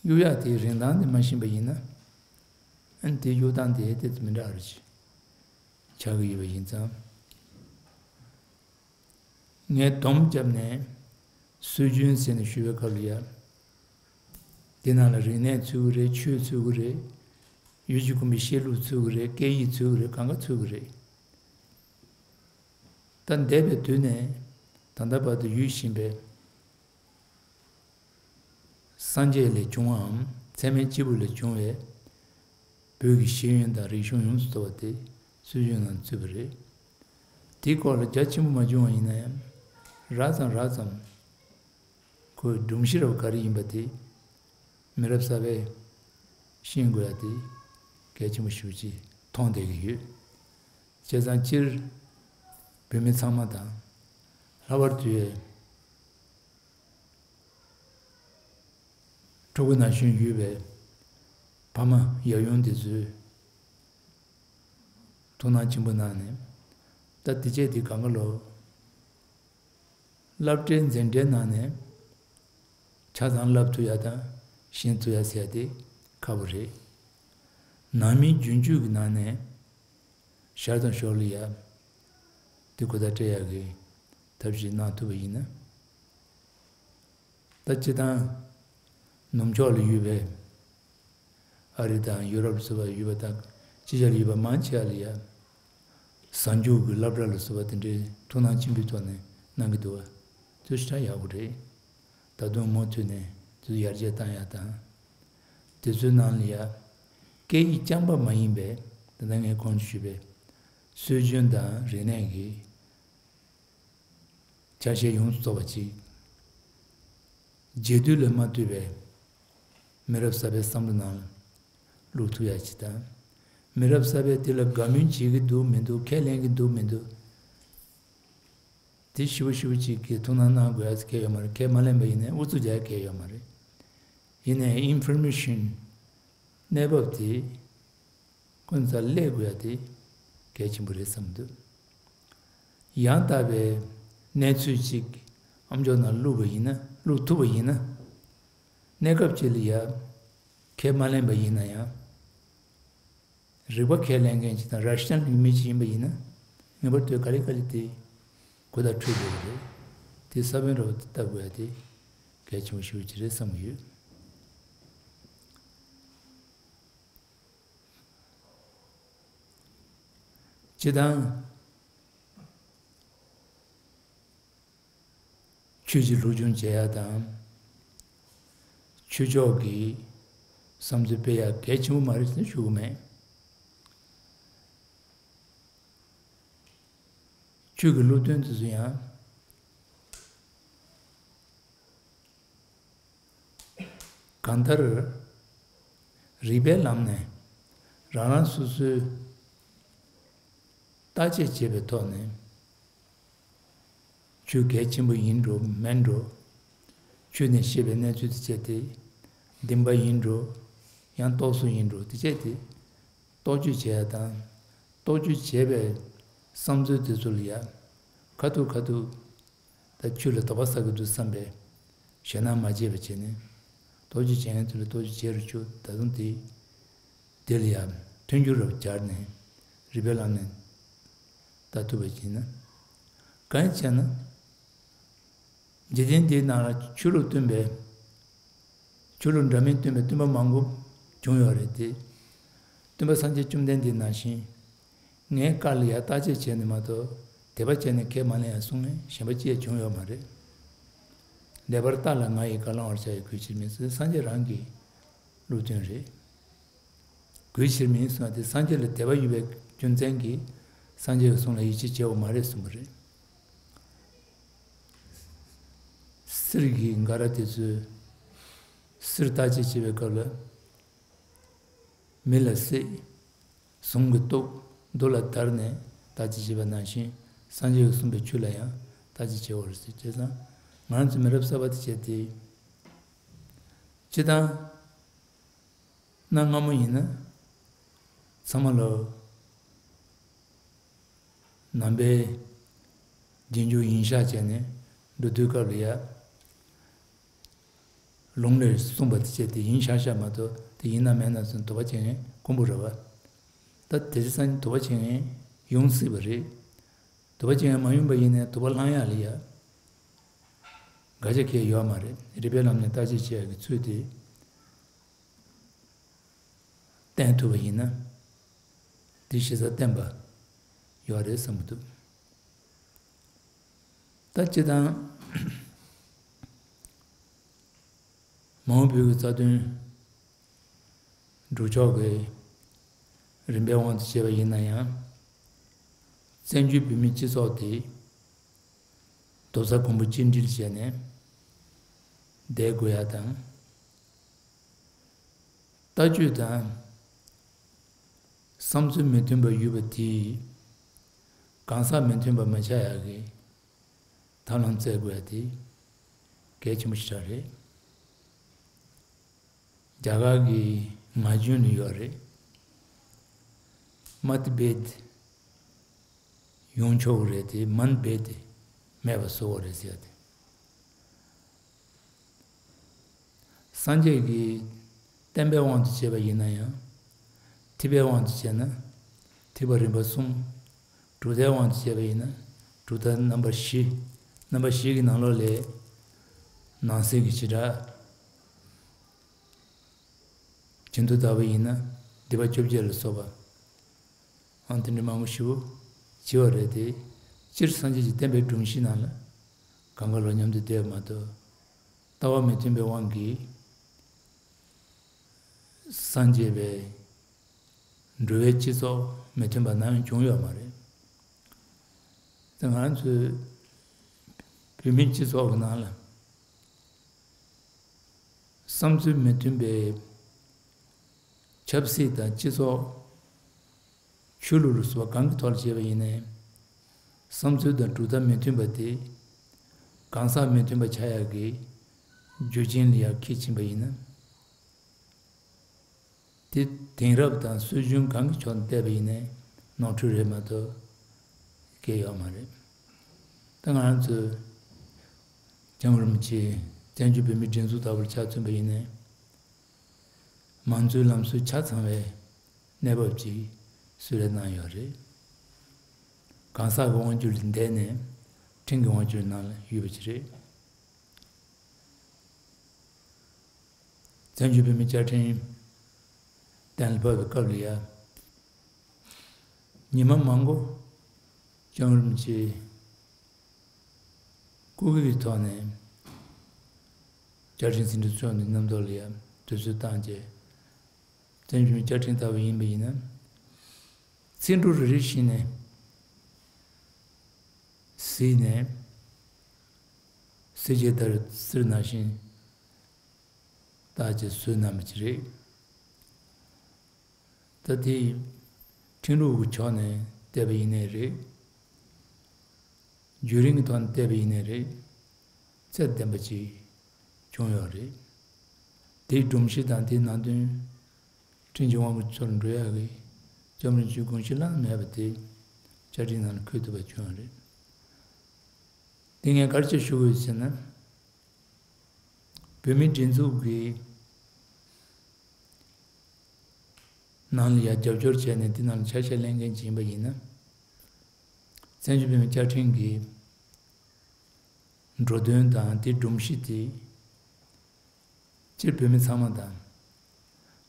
གཡུག་ཡག་དེའི་རིན་ཐང་དེ་མ་ཤེས་པ་ཡིན་ན། ཨ་ནི་དེའི་གཡུག་སྟངས་དེ་ཏོག་ཙམ་མི་འདྲ་བ་རེ་ཆགས་ཀྱི་ཡོད་པ་ཡིན་ཙང་། ངས་སྡོམ་བརྒྱབ་ནས་སྲོལ་རྒྱུན་ཟེར་ནས་ཞུ་བའི་སྐབས་ལ་ཡ། དེ་ནང་ལ་རིག་གནས་ཚུད་ཀྱི་རེད། ཆོས་ཚུད་ཀྱི་རེད། ཡུལ་གྱི་ཁོམ་པའི་བཤད་ལུགས་ཚུད་ཀྱི་རེད། སྐད་ཡིག་ཚུད་ཀྱི་རེད། གང་ག་ཚུད་ཀྱི་རེད། ད་འདས་པའི་དུས་ནས་ད་ལྟ་བར་དུ་ཡོད་བཞིན་པའི་སངས་རྒྱས་ལས་བྱུང་བའམ་ཚད་མའི་སྐྱེས་བུ་ལས་བྱུང་བའི་བོད་ཀྱི་ཤེས་ཡོན་དང་རིག་གཞུང་ཡོངས་སུ་རྫོགས་པ་དེ་སྲོལ་རྒྱུན་ནང་ཚུད་པ་རེད། དེའི་སྐོར་ལ་རྒྱ་ཆེན་པོ་མ་བྱུང་བ་ཡིན་ན་ཡང་རགས་ཙམ་རགས་ཙམ་ཁོའི་སྒྲོམ་གཞི་རབ་ག་རེ་ཡིན་པ་དེ་མི་རབས་གསར་པས་ཤེས་དགོས་ཡ་དེ་གལ་ཆེན་པོ་ཞེ་པོ་ཅིག་མཐོང་བསྡད་ཀྱི་ཡོད། བྱས་ཙང་སྤྱིར་བོད་མི་ཚང་མ་དང་ལྷག་པར་དུ་ཕྲུ་གུ་ན་གཞོན་ཡོད་པའི་ཕ་མ་ཡབ་ཡུམ་དེ་ཚོས་ཐུགས་སྣང་ཆེན་པོ་གནང་ནས་ད་དེ་བྱས་དེ་གང་ག་ལོ། སློབ་གྲྭའི་འཛིན་གྲྭའི་ནང་ནས་ཆ་ཚང་བསླབ་ཐུབ་ཡ་དང་ཤེས་ཐུབ་ཡ་ཟེར་ཡ་དེ་ཁག་པོ་རེད། ནང་མིའི་རྒྱུན་སྤྱོད་ཀྱི་ནང་ནས་ཞར་དང་ཞོར་ལ་ཡ་དེ་གོ་བརྡ་སྤྲད་ཡ་གི་ཐབས་ཤེས་གནང་ཐུབ་པ་ཡིན་ན། ད་སྤྱིར་བཏང་ནུབ་ཕྱོགས་ལ་ཡོད་པའི་ཨ་རི་དང་ཡུ་རོབ་སོགས་པ་ཡོད་པ་དང་ཕྱི་རྒྱལ་ལ་ཡོད་པ་མང་ཆེ་བ་ལ་ཡ་ གཟའ་མཇུག་གི་སློབ་གྲྭ་ལ་སོགས་པ་དེ་འདྲའི་ཐུགས་སྣང་ཆེན་པོའི་ཐོག་ནས་གནང་གི་འདུག་བ། དེ་ཞེ་དྲག་ཡག་པོ་རེད། ད་དུང་མུ་མཐུད་ནས་དེ་ཚོ་ཡར་རྒྱས་བཏང་ཡག་དང་། དེ་ཚོའི་ནང་ལ་ཡ་སྐད་ཡིག་རྐྱང་པ་མ་ཡིན་པའི། ད་ལྟ་ངས་གོང་དུ་ཞུས་པའི་སྲོལ་རྒྱུན་དང་རིག་གནས་ཀྱི་ཆ་ཤས་ཡོངས་སུ་རྫོགས་པ་ཅིག་རྒྱས་བསྡུས་ལས་མ་བཏུས་པའི་མི་རབས་གསར་པའི་བསམ་བློ་ནང་བླུག་ཐུབ་ཡ་ཅིག་དང་། མི་རབས་གསར་པས་དེ་ལ་དགའ་མོས་བྱེད་ཀྱི་འདུག་མི་འདུག་ཁས་ལེན་གྱི་འདུག་མི་འདུག་དེ་ཞིབ་པོ་ཞིབ་པོ་ཅིག་གི་ཐུགས་སྣང་གནང་དགོས་ཡ་གལ་ཡོད་མ་རེད། ཁས་མ་ལེན་པ་ཡིན་ན་ཨུ་ཚུགས་རྒྱག་ཡ་གལ་ཡོད་མ་རེད། ཡིན་ནའི་ཨིན་ཕོར་མེ་ཤན་གནས་བབ་དེ་ཁོ་ཚོ་སླེབས་དགོས་ཡ་དེ་གལ་ཆེན་པོ་རེད་བསམ་འདུག་ཡང་དག་པའི་གནས་ཚུལ་ཅིག་ཨམ་ཅོག་ནང་བླུགས་པ་ཡིན་ན། བླུགས་ཐུབ་པ་ཡིན་ན། གནས་སྐབས་ཅིག་ལ་ཡ་ཁས་མ་ལེན་པ་ཡིན་ན་ཡང་། རིག་པ་ཁས་ལེན་མཁན་ཅིག་དང་རེ་ཤི་ནལ་ཡིན་མི་ཅིག་ཡིན་པ་ཡིན་ན། ངེས་པར་དུ་ག་ལེ་ག་ལེ་དེ་གོ་བརྡ་འཕྲོད་དགོས་པ་རེད། དེ་ས་བོན་འདྲ་བོ་དེ་བཏབ་དགོས་ཡ་དེ་གལ་ཆེན་པོ་ཞེ་པོ་ཅིག་རེད་བསམ་གྱི་ཡོད། སྤྱིར་བཏང་ཆོས་ཀྱི་སློབ་སྦྱོང་བྱེད་ཡ་དང་། ཆོས་ཕྱོགས་ཀྱི་བསམ་ཚུལ་སྤེལ་ཡ་གལ་ཆེན་པོ་མ་རེད་ཟེར་ཞུ་གི་མེད། ཆོས་ཀྱི་སློབ་སྟོན་དེ་ཚོ་ཡང་། གང་ལྟར། རིགས་པའི་ལམ་ནས་རང་རང་སོ་སོའི་བརྟག་དཔྱད་བྱས་པའི་ཐོག་ནས། ཆོས་གལ་ཆེན་པོ་ཡིན་འགྲོ་མིན་འགྲོ། ཆོས་ནས་བཤད་པའི་གནས་ཚུལ་དེ་བྱས་ཏེ། བདེན་པ་ཡིན་འགྲོ། ཡང་རྟོགས་སོ་ཡིན་འགྲོ་དེ་བྱས་ཏེ། རྟོག་དཔྱོད་བྱས་ཡ་དང་། རྟོག་དཔྱོད་བྱས་པའི་བསམ་ཚུལ་དེ་ཚོ་ལ་ཡ། ཁ་ཐུག་ཁ་ཐུག་ད་ཆོས་ལ་དོགས་པ་ཟ་གི་འདུག་བསམ་པའི་ཞེད་སྣང་མ་བྱས་པ་བྱས་ནས། རྟོག་དཔྱོད་བྱེད་མཁན་ཚོ་ལ་རྟོག་དཔྱོད་བྱེད་རུ་བཅུག་ད་དུང་དེ། དེ་ལ་ཡང་མཐུན་འགྱུར་རབ་སྦྱར་ནས་རིགས་པའི་ལམ་ནས་ལྟ་ཐུབ་པ་ཡིན་ན། གང་ཡིན་ཟེར་ན། འཇིག་རྟེན་འདིའི་ནང་ལ་ཆོས་ལུགས་སྟོན་པའི། ཆོས་ལུགས་འདྲ་མིན་སྟོན་པའི་སྟོན་པ་མང་པོ་བྱུང་ཡོད་རེད་དེ། སྟོན་པ་སངས་རྒྱས་བཅོམ་ལྡན་འདས་ནང་བཞིན། ངའི་བཀའ་ལ་ཡང་བརྟག་དཔྱད་བྱས་ནས་མ་གཏོགས་དད་པ་བྱས་ནས་ཁས་མ་ལེན་ཡང་གསུང་མཁན་གཞན་པ་ཅི་ཡང་བྱུང་ཡོད་མ་རེད། ལེགས་པར་བརྟགས་ལ་ང་ཡི་བཀའ་བླང་བར་བྱ་ཡི་གུས་ཕྱིར་མིན་ཟེར་སངས་རྒྱས་རང་གི་བློ་དོན་རེད། གུས་ཕྱིར་མིན་གསུངས་ཏེ་སངས་རྒྱས་ལ་དད་པ་ཡོད་པའི་རྒྱུ་མཚན་གྱིས་སངས་རྒྱས་ཀྱི་གསུང་ལ་ཡིད་ཆེས་བྱེད་དགོས་མ་རེད་གསུངས་པ་རེད། གསེར་གྱི་འགའ་ར་དེ་ཚོས་གསེར་བརྟག་དཔྱད་བྱེད་པའི་སྐབས་ལ། མེ་ལ་བསྲེགས། ཟུངས་ཀྱིས་གཏུབས། རྡོ་ལ་བརྡར་ནས་བརྟག་དཔྱད་བྱེད་པ་ནང་བཞིན་སངས་རྒྱས་ཀྱིས་གསུངས་པའི་ཆོས་ལ་ཡང་བརྟག་དཔྱད་བྱེད་དགོས་རེད་ཟེར། བྱས་ཙང་ང་རང་ཚོ་མི་རབས་གསར་པ་དེ་བྱས་ཏེ། སྤྱིར་བཏང་གནའ་སྔ་མོ་ཡིན་ན་ཚང་མ་ལོ། ནང་པའི་རྗེས་འཇུག་ཡིན་ཤག་བྱས་ནས་འགྲོ་དུས་སྐབས་ལ་ཡ། ལུང་ལས་གསུངས་པ་དེ་བྱས་ཏེ་ཡིན་ཤག་ཤག་མ་གཏོགས་དེ་ཡིན་ན་མིན་ན་ཚུན་དོགས་པ་བྱེད་མཁན་དཀོན་པོ་རེད་བ། ད་དེ་ཚེ་སང་ཉིན་དོགས་པ་བྱེད་མཁན་ཡོང་སྲིད་པ་རེད། དོགས་པ་བྱེད་མཁན་མ་ཡོང་པ་ཡིན་ནའི་དོགས་པ་སློང་ཡག་ལ་ཡ། འགའ་ཤས་ཁེལ་ཡོད་མ་རེད། རིགས་པའི་ལམ་ནས་བརྟག་དཔྱད་བྱེད་ཡག་གི་ཚུལ་དེ། བསྟན་ཐུབ་པ་ཡིན་ན། དེ་གཞི་རྩ་བརྟན་པ་ཡོད་རེད་བསམ་གྱི་འདུག་ད་སྤྱིར་བཏང་མ་འོངས་བོད་ཀྱི་རྩ་དོན་སྒྲུབ་ཕྱོགས་ཀྱི་རིམ་པའི་དབང་དུ་བྱས་པ་ཡིན་ན་ཡང་། བཙན་བྱོལ་བོད་མིའི་སྤྱི་ཚོགས་དེ་རྡོག་རྩ་གོང་བུ་གཅིག་སྒྲིལ་བྱས་ནས་བསྡད་དགོས་ཡ་དང་། ལྟ་སྤྱོད་དང་བསམ་ཚུལ་མི་མཐུན་པ་ཡོད་པ་དེས་གང་ཟག་མི་མཐུན་པ་མ་ཆགས་ཡག་གི་ཐབས་ལམ་བཙལ་དགོས་ཡ་དེ་གལ་ཆེན་པོ་ཞེ་དྲག་རེད། རྒྱ་གར་གྱི་ངག་རྒྱུན་ནས་ཡོད་རེད། མཏ་བེད་ཡོང་ཆོག་གི་རེད་དེ་མཏ་བེད་མེད་པ་བཟོ་དགོས་རེད་ཟེར་ཡ་དེ། སངས་རྒྱས་ཀྱི་བསྟན་པའི་དབང་དུ་བྱས་པ་ཡིན་ན་ཡང་། ཐེག་པའི་དབང་དུ་བྱས་ན་ཐེག་པ་རིམ་པ་གསུམ། གྲུབ་མཐའི་དབང་དུ་བྱས་པ་ཡིན་ན་གྲུབ་མཐའ་རྣམ་པ་བཞི། རྣམ་པ་བཞི་གི་ནང་ལོགས་ལས་ནང་གསེས་ཀྱི་བྱེ་བྲག་ཇི་འདུག་ལྟ་བུ་ཡིན་ན་སྡིག་པ་བཅོ་བརྒྱད་ལ་སོགས་པ། ཨང་དེ་འདྲ་མང་པོ་ཞིག་ བྱེད་པ་རེད་དེ། སྤྱིར་སངས་རྒྱས་ཀྱི་བསྟན་པའི་སྒྲོམ་གཞི་ནང་ལ་གང་ག་ལ་མཉམ་དུ་བསྡད་པ་མ་གཏོགས། ལྟ་བ་མི་མཐུན་པའི་དབང་གིས་སངས་རྒྱས་པའི་འགྲོ་བའི་སྤྱི་ཚོགས་མི་མཐུན་པ་ནམ་ཡང་བྱུང་ཡོད་མ་རེད། ད་ང་ཚོའི་བོད་མིའི་སྤྱི་ཚོགས་ཀྱི་ནང་ལ་བསམ་ཚུལ་མི་མཐུན་པའི་ཆབ་སྲིད་དང་སྤྱི་ཚོགས། ཆོས་ལུགས་ལ་སོགས་པ་གང་གི་ཐོག་ལ་བྱས་པ་ཡིན་ནའི། བསམ་ཚུལ་དང་གྲུབ་མཐའ་མི་མཐུན་པ་དེ། གང་ཟག་མི་མཐུན་པ་ཆགས་ཡག་གི་རྒྱུ་རྐྱེན་ལ་ཡང་ཁས་ཕྱིན་པ་ཡིན་ན། དེ་དེང་རབས་དང་སྲོལ་རྒྱུན་གང་གི་ཕྱོགས་ནས་བལྟས་པ་ཡིན་ནའི་ནོར་འཁྲུལ་རེད་མ་གཏོགས་སྐྱེ་ཡོད་མ་རེད། ད་ང་རང་ཚོས་སྐྱབས་མགོན་རིན་པོ་ཆེ་བཙན་བྱོལ་བོད་མིའི་སྒྲིག་འཛུགས་ལྟ་བུར་ཆ་མཚོན་པ་ཡིན་ནའི། མང་གཙོའི་ལམ་སྲོལ་ཆ་ཚང་བའི་གནས་བབ་ཅིག་གསུང་རེ་གནང་ཡོད་རེད། གང་ཟག་གི་དབང་སྒྱུར་ལས་འདས་ནས་ཁྲིམས་ཀྱི་དབང་སྒྱུར་ནང་ལ་ཡོད་པ་ཅིག་རེད། བཙན་བྱོལ་བོད་མིའི་བཅའ་ཁྲིམས་གཏན་ལ་ཕབ་པའི་སྐབས་ལ་ཡ། ཉི་མ་མང་པོ་སྐྱབས་མགོན་རིན་པོ་ཆེ་སྐུ་སྒེར་གྱི་ཐོག་ནས་བཅའ་ཁྲིམས་ཟིན་བྲིས་ཚོགས་འདུའི་མཉམ་ཐོག་ལ་ཡ་དུས་ཚོད་བཏང་རྗེས། བཙན་བྱོལ་བཅའ་ཁྲིམས་ལྟ་བུ་ཡིན་པ་ཡིན་ན། ཚིག་འབྲུ་རེ་རེ་བཞིན་ནས་གཟིགས་ནས། གཟི་བརྗིད་ལྟར་གསེར་ནང་བཞིན་བརྟག་ཅེས་གསོལ་གནང་བ་ཅིག་རེད། ད་དེ་ཁྲིམས་ལུགས་ཀྱི་ཕྱོགས་ནས་བལྟས་པ་ཡིན་ནའི་རེད། བརྒྱུད་རིམ་གྱི་ཐོག་ནས་བལྟས་པ་ཡིན་ནའི་རེད། ཚད་ལྡན་པ་ཅིག་བྱུང་ཡོད་རེད། དེའི་སྒྲོམ་གཞི་དང་དེའི་ནང་དོན། ཁྲིམས་ཀྱི་དབང་པོ་ཚུར་འགྲོ་ཡག་གི་སྐྱབས་མགོན་ཆེན་པོའི་དགོངས་གཞི་བླ་ན་མེད་པ་དེ་བཅའ་ཁྲིམས་ནང་ལ་འཁོད་ཐུབ་པ་བྱུང་ཡོད་རེད། དེ་ངས་ག་རེ་བྱས་ཞུ་དགོས་ཟེར་ན། བོད་མིའི་སྒྲིག་འཛུགས་ཀྱི་ནང་ལ་ཡང་རྒྱབ་སྐྱོར་བྱས་ནས་དེ་ནང་ལ་ཆ་ཤས་ལེན་མཁན་ཅིག་ཡིན་པ་ཡིན་ན། བཙན་བྱོལ་བོད་མིའི་བཅའ་ཁྲིམས་ཀྱི་འགྲོ་དོན་དང་དེའི་སྒྲོམ་གཞི་དེ། སྤྱིར་བོད་མི་ཚང་མ་དང་།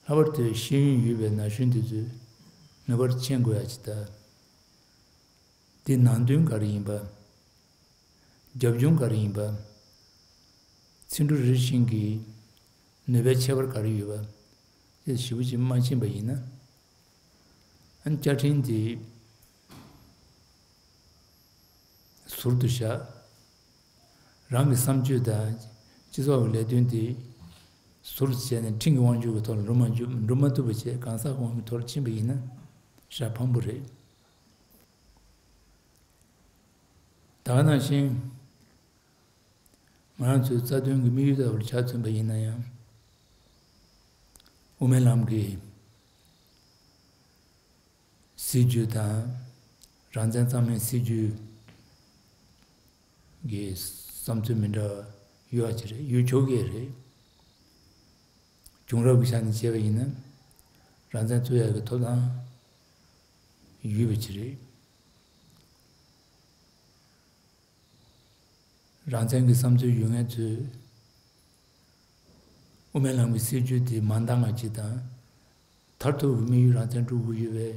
ལྷག་པར་དུ་ཤེས་ཡོན་ཡོད་པའི་ན་གཞོན་དེ་ཚོས་ངེས་པར་མཁྱེན་དགོས་ཡ་ཅིག་དང་། དེའི་ནང་དོན་ག་རེ་ཡིན་པ། རྒྱབ་ལྗོངས་ག་རེ་ཡིན་པ། ཚིག་འབྲུ་རེ་རེ་བཞིན་གྱི་ནུས་པའི་ཁྱད་པར་ག་རེ་ཡོད་པ། དེ་ཞིབ་པོ་ཅིག་མ་ཤེས་པ་ཡིན་ན། ཨ་ནི་བཅའ་ཁྲིམས་དེ་ཟུར་དུ་བཞག་རང་གི་བསམ་སྤྱོད་དང་སྤྱི་ཚོགས་ཀྱི་ལས་དོན་དེ་ཟུར་དུ་བྱས་ནས་ཁྲིམས་ཀྱི་དབང་སྒྱུར་གྱི་ཐོག་ལ་འགྲོ་མ་འཇུག་འགྲོ་མ་ཐུབ་པ་བྱས་གང་ཟག་གི་དབང་གི་ཐོག་ལ་ཕྱིན་པ་ཡིན་ན་ཧྲ་ཕངས་པོ་རེད། ད་ག་ནང་བཞིན་ང་རང་ཚོའི་རྩ་དོན་གྱི་དམིགས་ཡུལ་ལྟ་བུར་ཆ་མཚོན་པ་ཡིན་ན་ཡང་། དབུ་མའི་ལམ་གྱི་སྲིད་བྱུས་དང་། རང་བཙན་གཙང་མའི་སྲིད་བྱུས་ཀྱི་བསམ་ཚུལ་མི་འདྲ་བ་ཡོད་པ་ཅིག་རེད། ཡོད་ཆོག་གི་རེད། བྱུང་རབས་ཀྱི་ཆ་ནས་བྱས་པ་ཡིན་ན། རང་བཙན་རྩོད་ཡག་གི་ཐོབ་ཐང་ཡོད་པ་ཅིག་རེད། རང་བཙན་གྱི་བསམ་ཚུལ་ཡོད་མཁན་ཚོས་དབུ་མའི་ལམ་གྱི་སྲིད་བྱུས་དེ་མ་འདང་བ་ཅིག་དང་། མཐར་ཐུག་གི་དམིགས་ཡུལ་རང་བཙན་སྒྲུབ་དགོས་ཡོད་པའི་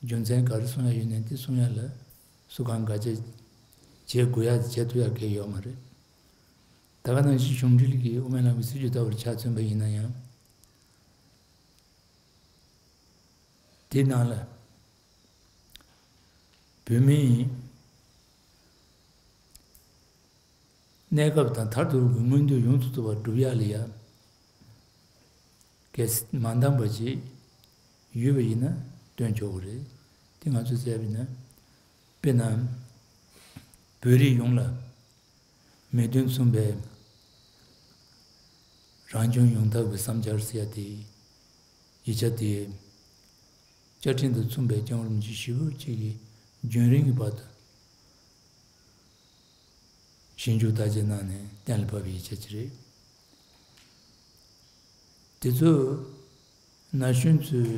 རྒྱུ་མཚན་ག་རེ་གསུང་ཡ་ཡོད་ནའི་དེ་གསུང་ཡ་ལ་སུ་གང་དགག་བྱ་བྱེད་དགོས་ཡ་བྱེད་ཐུབ་ཡ་གང་ཡང་ཡོད་མ་རེད། ད་ག་ནང་བཞིན་གཞུང་འབྲེལ་གྱི་དབུ་མའི་ལམ་གྱི་སྲིད་བྱུས་ལྟ་བུར་ཆ་མཚོན་པ་ཡིན་ན་ཡང་། དེའི་ནང་ལ་བོད་མིའི་གནས་སྐབས་དང་མཐར་ཐུག་གི་མངོན་འདོད་ཡོངས་སུ་རྫོགས་པ་སྒྲུབ་ཡག་ལ་ཡ་གལ་སྲིད་མ་འདང་བ་ཞིག་ཡོད་པ་ཡིན་ན་སྟོན་ཆོག་གི་རེད། དེ་ང་ཚོས་བཤད་པ་ཡིན་ན། དཔེར་ན། བོད་རིགས་ཡོངས་ལ་མིང་དོན་མཚུངས་པའི་རང་སྐྱོང་ཡོང་ཐབས་ཀྱི་བསམ་འཆར་ཟེར་ཡ་དེ། ཡིག་ཆ་དེ། བཅའ་ཁྲིམས་དང་མཚུངས་པའི་སྐྱབས་མགོན་རིན་པོ་ཆེ་ཞེ་པོ་ཅིག་གིས་རྒྱུན་རིང་གི་བར་དུ་ཞིབ་འཇུག་བརྟག་དཔྱད་གནང་ནས་གཏན་ལ་ཕབ་པའི་ཡིག་ཆ་ཅིག་རེད། དེ་ཚོ་ན་གཞོན་ཚོས་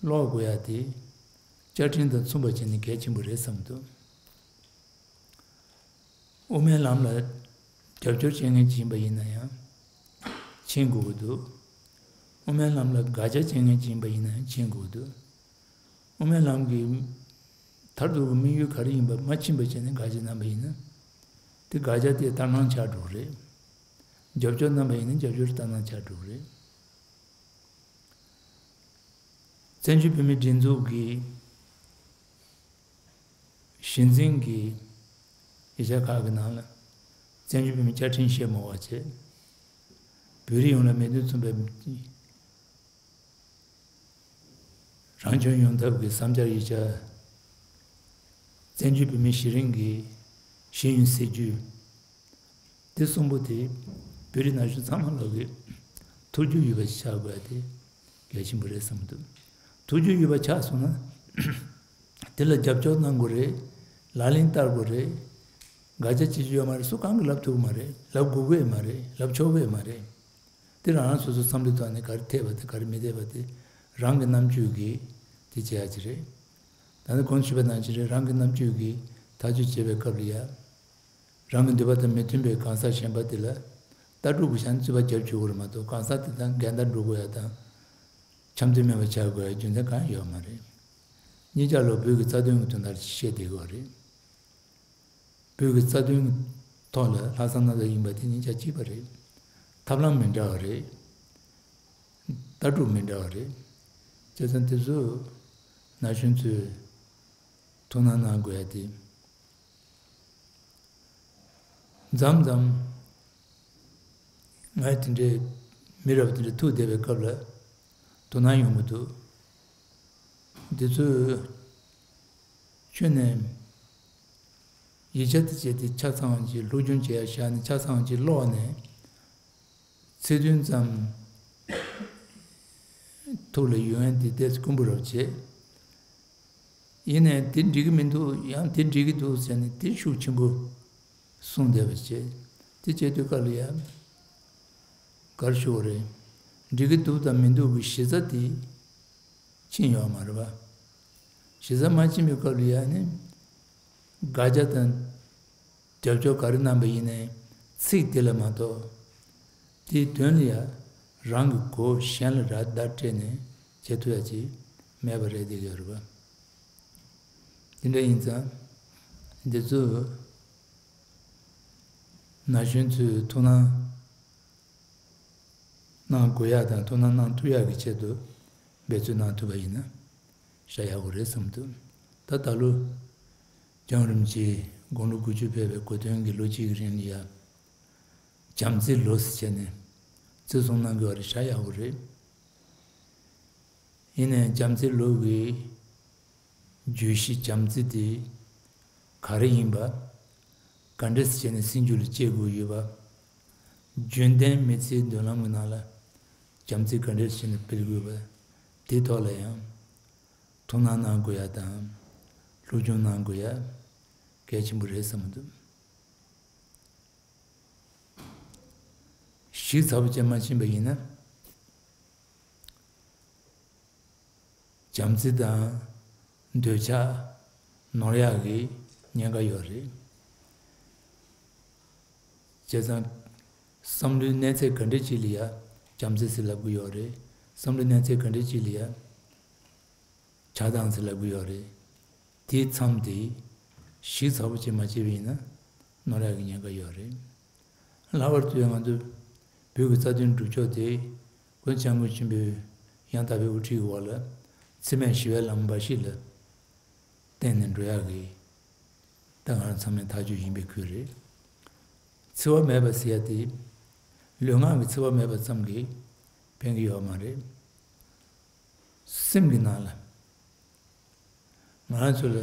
ཀློག་དགོས་ཡ་དེ་བཅའ་ཁྲིམས་དང་མཚུངས་པ་བྱས་ནས་གལ་ཆེན་པོ་རེད་བསམ་འདུག་དབུ་མའི་ལམ་ལ་རྒྱབ་སྐྱོར་བྱེད་མཁན་ཅིག་ཡིན་པ་ཡིན་ན་ཡང་ཕྱིན་དགོས་ཀྱི་འདུག་དབུ་མའི་ལམ་ལ་དགག་བྱ་བྱེད་མཁན་ཅིག་ཡིན་པ་ཡིན་ན་ཡང་ཕྱིན་དགོས་ཀྱི་འདུག་དབུ་མའི་ལམ་གྱི་མཐའ་ མཐར་ཐུག་གི་དམིགས་ཡུལ་ག་རེ་ཡིན་པ་མ་ཕྱིན་པ་བྱས་ནས་དགག་བྱ་གནང་པ་ཡིན་ན། དེ་དགག་བྱ་དེ་ལྟར་སྣང་ཆགས་འགྲོ་གི་རེད། རྒྱབ་སྐྱོར་གནང་པ་ཡིན་ན་རྒྱབ་སྐྱོར་ལྟར་སྣང་ཆགས་འགྲོ་གི་རེད། བཙན་བྱོལ་བོད་མིའི་སྒྲིག་འཛུགས་ཀྱི་གཞི་འཛིན་གྱི་ཡིག་ཆ་ཁག་གི་ནང་ལ། བཙན་བྱོལ་བོད་མིའི་བཅའ་ཁྲིམས་ཞེས་མ་བ་བྱས། བོད་རིགས་ཡོངས་ལ་མོས་མཐུན་མཚོན་པའི་རང་སྐྱོང་ཡོང་ཐབས་ཀྱི་བསམ་འཆར་ཡིག་ཆ། བཙན་བྱོལ་བོད་མིའི་གཞི་རིམ་གྱི་ཤེས་ཡོན་སྲིད་བྱུས། དེ་གསུམ་པོ་དེ་བོད་རིགས་ན་གཞོན་ཚང་མ་ལོག་གི་ཐུགས་རྒྱུས་ཡོད་པ་ཞིག་ཆགས་དགོས་དེ་གལ་ཆེན་པོ་རེད་བསམ་གྱི་འདུག་ཐུགས་རྒྱུས་ཡོད་པ་ཆགས་སོང་ན། དེ་ལ་རྒྱབ་སྐྱོར་གནང་དགོས་རེད། ལག་ལེན་བསྟར་དགོས་རེད། དགག་བྱ་བྱེད་རྒྱུ་ཡོད་མ་རེད། སུ་གང་གིས་ལབ་ཐུབ་ཀྱི་མ་རེད། ལབ་དགོས་ཀྱི་ཡོད་མ་རེད། ལབ་ཆོག་གི་ཡོད་མ་རེད། དེ་རང་རང་སོ་སོའི་བསམ་བློའི་ཐོག་ནས་ག་རེ་འཐད་པ་དེ་ག་རེ་མི་འཐད་པ་དེ་རང་གི་རྣམ་དཔྱོད་ཀྱིས་དེ་བྱེད་ཡ་ཅིག་རེད། ད་ནི་གོང་དུ་ཞུས་པ་ནང་བཞིན་རེད། རང་གི་རྣམ་དཔྱོད་ཀྱིས་ཐག་གཅོད་བྱེད་པའི་སྐབས་ལ་ཡ། རང་གི་འདོད་པ་དང་མི་མཐུན་པའི་གང་ཟག་གཞན་པ་དེ་ལ་ལྟ་གྲུབ་ཀྱི་ཆ་ནས་རྩོད་པ་རྒྱབ་བཅུག་དགོས་རེད་མ་གཏོགས། གང་ཟག་དེ་དང་འགལ་ཟླ་འགྲོ་དགོས་ཡ་དང་། འཆམ་མཐུན་མེད་པ་བྱ་དགོས་ཡ་རྒྱུ་མཚན་གང་ཡང་ཡོད་མ་རེད། གཉིས་ཆ་ལོ་བོད་ཀྱི་རྩ་དོན་གྱི་དོན་དག་ཅིག་བཤད་བསྡད་ཀྱི་ཡོད་རེད། བོད་ཀྱི་རྩ་དོན་ཐོག་ལ་ལྷག་བསམ་རྣམ་དག་ཡིན་པ་དེ་གཉིས་ཆ་གཅིག་པ་རེད། ཐབས་ལམ་མི་འདྲ་བ་རེད། ལྟ་གྲུབ་མི་འདྲ་བ་རེད། བྱས་ཙང་དེ་ཚོ་ན་གཞོན་ཚོས་ཐུགས་སྣང་གནང་དགོས་ཡ་དེ། མཚམས་མཚམས་ང་དེ་འདྲའི་མི་རབས་དེ་འདྲའི་ཐུག་བསྡད་པའི་སྐབས་ལ་དོ་སྣང་ཡོང་གི་འདུག་འདི་ཚོས་ཁྱོན་ནས་ཡིག་ཆ་དེ་བྱས་ཏེ་ཆ་ཚང་གི་སློབ་སྦྱོང་བྱེད་ཡ་བཞག་ནས་ཆ་ཚང་གི་ཀློག་ནས། ཚིག་དོན་ཙམ་ཐུགས་ལ་ཡོང་ཡ་དེ་ཏོག་ཙམ་དཀོན་པོ་རབ་བྱེད། ཡིན་ནའི་དེ་འགྲིག་གི་མི་འདུག་ཡང་དེ་འགྲིག་གི་འདུག་ཟེར་ནས་དེ་ཤུགས་ཆེན་པོ་གསུངས་བསྡད་པ་བྱེད། དེ་བྱེད་དུས་སྐབས་ལ་ཡང་ག་རེ་ཞུ་དགོས་རེད། འགྲིག་གི་འདུག་དང་མི་འདུག་གི་གཞི་རྩ་དེ་ཕྱིན་ཡོད་མ་རེད་པ། གཞི་རྩ་མ་ཕྱིན་པའི་སྐབས་ལ་ཡང་ནི་དགག་བྱ་དང་། རྒྱབ་སྐྱོར་ག་རེ་གནང་པ་ཡིན་ནའི་ཚིག་དེ་ལ་མ་གཏོགས། དེའི་དོན་ལ་ཡ་རང་གི་མགོ་གཞན་ལ་ར་བརྡ་སྤྲད་ནས་བྱེད་ཐུབ་ཡ་ཅིག་མེད་པ་རེད་བསྡད་ཀྱི་ཡོད་རེད་པ། དེ་འདྲ་ཡིན་ཙང་འདི་ཚོ་ན་གཞོན་ཚོས་ཐུགས་སྣང་གནང་དགོས་ཡ་དང་ཐུགས་སྣང་གནང་ཐུབ་ཡ་གི་ཆེད་དུ་འབད་བརྩོན་གནང་ཐུབ་པ་ཡིན་ན་ཤ་ཡག་པོ་རེད་བསམ་འདུག་ད་ད་ལོ་རྒྱང་རིང་ཆེ་དགུང་ལོ་དགུ་བཅུ་ཕེབས་པའི་གོ་སྟོན་གྱི་ལོ་གཅིག་གི་རིང་ལ་ཡ། བྱམས་བརྩེའི་ལོ་ཟེར་བྱས་ནས་བརྩི་སྲུང་གནང་དགོས་པ་རེད། ཤ་ཡག་པོ་རེད། ཡིན་ནའི་བྱམས་བརྩེའི་ལོ་གི་བརྗོད་གཞི་བྱམས་བརྩེ་དེ་ག་རེ་ཡིན་པ། ག་འདྲ་ཟེར་བྱས་ནས་སྲིད་འཇུག་ལ་སྐྱེལ་དགོས་ཡོད་པ། རྒྱུན་ལྡན་མི་ཚེའི་མདུན་ལམ་གྱི་ནང་ལ་བྱམས་བརྩེ་ག་འདྲ་ཟེར་བྱས་ནས་སྤེལ་དགོས་པ། དེའི་ཐོག་ལ་ཡང་ཐུགས་སྣང་གནང་དགོས་ཡ་དང་སློབ་སྦྱོང་གནང་དགོས་ཡ་གལ་ཆེན་པོ་རེད་བསམ་གྱི་འདུག་ཞིབ་ཚགས་པོ་བྱས་མ་ཕྱིན་པ་ཡིན་ན། བྱམས་བརྩེ་དང་འདོད་ཆགས་ནོར་ཡག་གི་ཉེན་ཁ་ཡོད་རེད། བྱས་ཙང་། བསམ་བློའི་གནས་ཚད་ག་འདྲ་ཅིག་ལ་ཡ་བྱམས་བརྩེ་ཟེར་ལབ་ཀྱི་ཡོད་རེད། བསམ་བློའི་གནས་ཚད་ག་འདྲ་ཅིག་ལ་ཡ། ཆགས་སྡང་ཟེར་ལབ་ཀྱི་ཡོད་རེད། དེའི་མཚམས་དེ་ཞིབ་ཚགས་པོ་བྱས་མ་བྱས་པ་ཡིན་ན་ནོར་ཡག་གི་ཉེན་ཁ་ཡོད་རེད། ལྷག་པར་དུ་ང་ཚོ་བོད་ཀྱི་རྩ་དོན་སྒྲུབ་ཕྱོགས་དེ་ཀུན་མཁྱེན་སྐྱབས་མགོན་ཆེན་པོའི་ཡང་དག་པའི་དབུ་ཁྲིད་ཀྱི་འོག་ལ་འཚེ་མེད་ཞི་བའི་ལམ་འབའ་ཞིག་ལ་བརྟེན་ནས་འགྲོ་ཡག་གི་ད་ང་རང་ཚང་མའི་ཐག་གཅོད་ཡིན་པའི་ཁུལ་རེད། འཚེ་བ་མེད་པ་ཟེར་ཡ་དེ་ལུས་ངག་གི་འཚེ་བ་མེད་པ་ཙམ་གྱིས་ཕན་གྱི་ཡོད་མ་རེད། སེམས་ཀྱི་ནང་ལ། ང་རང་ཚོ་ལ་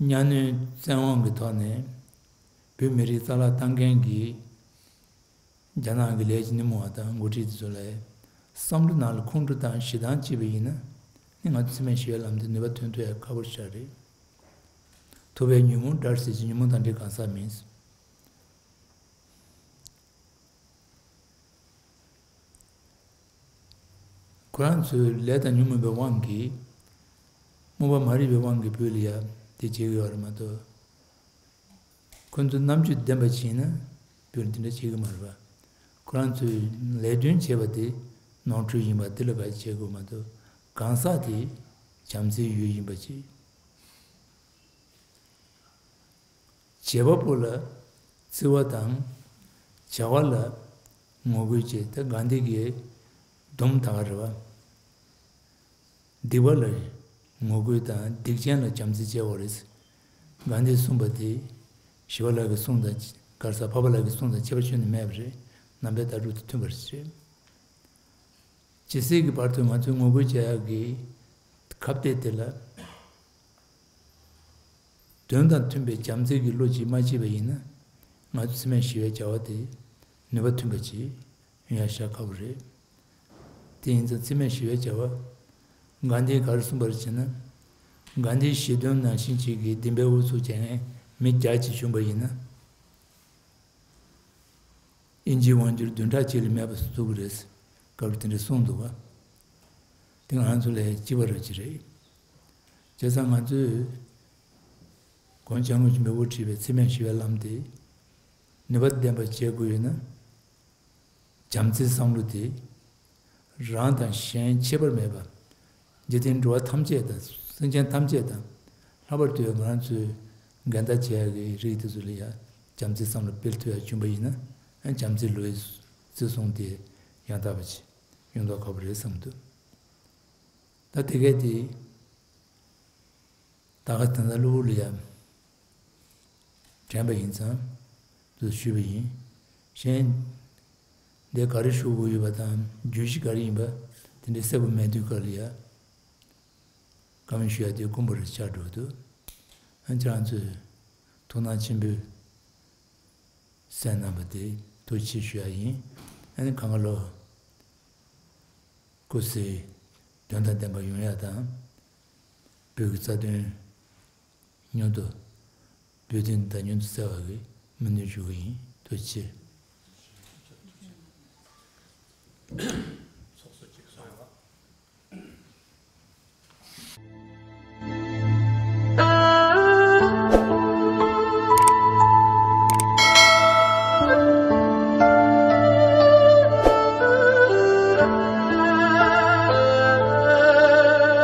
གཉའ་གནོན་བཙན་དབང་གི་ཐོག་ནས་བོད་མི་རིགས་རྩ་བརླག་བཏང་མཁན་གྱི་རྒྱ་ནག་གི་ལས་ཀྱི་སྣེ་མོ་བ་དང་འགོ་ཁྲིད་དེ་ཚོ་ལ་བསམ་བློ་ནང་ལ་ཁོང་ཁྲོ་དང་ཞེ་སྡང་སྐྱེས་པ་ཡིན་ན་ནི་ང་ཚོ་འཚེ་མེད་ཞི་བའི་ལམ་དུ་ནུས་པ་ཐོན་ཐུབ་ཡ་ཁག་པོ་ཞིག་རེད། ཐུབ་པའི་ཉོན་མོངས་དགྲར་ཟེར་གྱི་ཉོན་མོངས་དང་འདྲེས་གང་ཟག་མིན། ཁོ་རང་ཚོའི་ལས་དང་ཉོན་མོངས་པའི་དབང་གིས། རྨོངས་པ་མ་རིག་པའི་དབང་གིས་བོད་ལ་ཡ་དེ་བྱེད་ཀྱི་ཡོད་རེད་མ་གཏོགས། ཁོ་ཚོ་རྣམ་དཔྱོད་ལྡན་པ་ཞིག་ཡིན་ན་བོད་ལ་དེ་འདྲ་བྱེད་ཀྱི་མ་རེད་པ། ཁོ་རང་ཚོའི་ལས་དོན་བྱས་པ་དེ་ནོར་འཁྲུལ་ཡིན་པ་དེ་ལ་ག་རེ་བྱེད་དགོས་མ་གཏོགས་གང་ཟག་དེ་བྱམས་བརྩེའི་ཡུལ་ཡིན་པ་ཅིག་བྱེད་པ་པོ་ལ་བརྩི་བ་དང་། བྱ་བ་ལ་ངོ་རྒོལ་བྱེད། ད་གྷན་དྷི་གི་སྡོམ་ད་ག་རེད་བ། སྡིག་པ་ལ་ངོ་རྒོལ་དང་སྡིག་ཅན་ལ་བྱམས་བརྩེ་བྱེད་དགོས་རེད། གྷན་དྷིས་གསུངས་པ་དེ་ཞི་བ་ལྷ་གི་གསུང་དང་ག་རེ་ཟེར། འཕགས་པ་ལྷ་གི་གསུང་དང་ཁྱད་པར་ཁྱོན་ནས་མེད་པ་རེད། ནང་པའི་ལྟ་གྲུབ་དང་མཐུན་པ་རེད། ཇི་སྲིད་ཀྱི་བར་དུ་ང་ཚོས་ངོ་རྒོལ་བྱེད་ཡག་གི་ཁ་གཏད་དེ་ལ། དོན་དང་མཐུན་པའི་བྱམས་བརྩེ་གི་བློ་ཅིག་མ་སྐྱེས་པ་ཡིན་ན། ང་ཚོ་འཚེ་མེད་ཞི་བའི་བྱ་བ་དེ་ནུས་པ་ཐོན་པ་ཅིག་ཡོང་ཡ་ཞེ་དྲག་ཁག་པོ་རེད། དེ་ཡིན་ཙང་འཚེ་མེད་ཞི་བའི་བྱ་བ། གྷན་དྷིས་ག་རེ་གསུངས་པ་རེད་ཟེར་ན། གྷན་དྷིའི་བཞེད་དོན་ནང་བཞིན་ཅིག་གི་སྡིག་པའི་དབུ་ཚུགས་བྱེད་མཁན་མི་བརྒྱ་ཅིག་བྱུང་པ་ཡིན་ན། དབྱིན་ཇིའི་དབང་སྒྱུར་བདུན་ཕྲག་གཅིག་ལས་མེད་པ་བཟོ་ཐུབ་ཀྱི་རེད། སྐབས་རེ་དེ་འདྲ་གསུངས་འདུག་བ། དེ་ང་ཚོ་ལ་ཡང་ལྕི་བ་རང་ཅིག་རེད། བྱས་ཙང་ང་ཚོས་གོང་ལྕམ་སྐུ་ཆེན་པོས་དབུ་ཁྲིད་པའི་འཚེ་མེད་ཞི་བའི་ལམ་དེ་ནུས་པ་ལྡན་པ་བྱེད་དགོས་ཡོད་ན། བྱམས་བརྩེའི་བསམ་བློ་དེ་རང་དང་གཞན་ཁྱད་པར་མེད་པ། འཇིག་རྟེན་འགྲོ་བ་ཐམས་ཅད་དང་སེམས་ཅན་ཐམས་ཅད་དང་། ལྷག་པར་དུ་ང་རང་ཚོའི་འགལ་ཟླ་བྱེད་ཡག་གི་རིགས་དེ་ཚོ་ལ་ཡང་བྱམས་བརྩེའི་བསམ་བློ་སྤེལ་ཐུབ་ཡག་བྱུང་པ་ཡིན་ན། ཨ་བྱམས་བརྩེའི་བློ་ཡི་བརྩི་སྲུང་དེ་ཡང་དག་པ་ཅིག་ཡོང་མདོག་ཁ་པོ་རེད་བསམ་འདུག་ད་དེ་གས་དེ་ད་ག་དེ་འདྲ་གློ་བུར་ལ་ཡང་དྲན་པ་ཡིན་ཙང་དུ་ཞུས་པ་ཡིན། གཞན་འདི་ག་རེ་ཞུ་དགོས་ཡོད་པ་དང་བརྗོད་གཞི་ག་རེ་ཡིན་པ་དེ་འདྲའི་གསལ་པོ་མེད་དུས་སྐབས་ལ་ཡང་བཀའ་མོལ་ཞུ་ཡ་དེ་དཀོན་པོ་རེ་ཆགས་འགྲོ་འདུག་ཨ་ཁྱེད་རང་ཚོས་ཐུགས་སྣང་ཆེན་པོས་གསན་གནང་བ་དེ་ཐུགས་རྗེ་ཆེ་ཞུ་ཡ་ཡིན། ཨ་ནི་གང་ག་ལོ་སྐུ་ཚེ་དོན་དང་ལྡན་པ་ཡོང་ཡ་དང་། བོད་ཀྱི་རྩ་དོན་མྱུར་དུ་བོད་དོན་དང་མྱུར་དུ་བསྩལ་བ་གི་སྨོན་འདུན་ཞུ་གི་ཡིན། ཐུགས་རྗེ་ཆེ།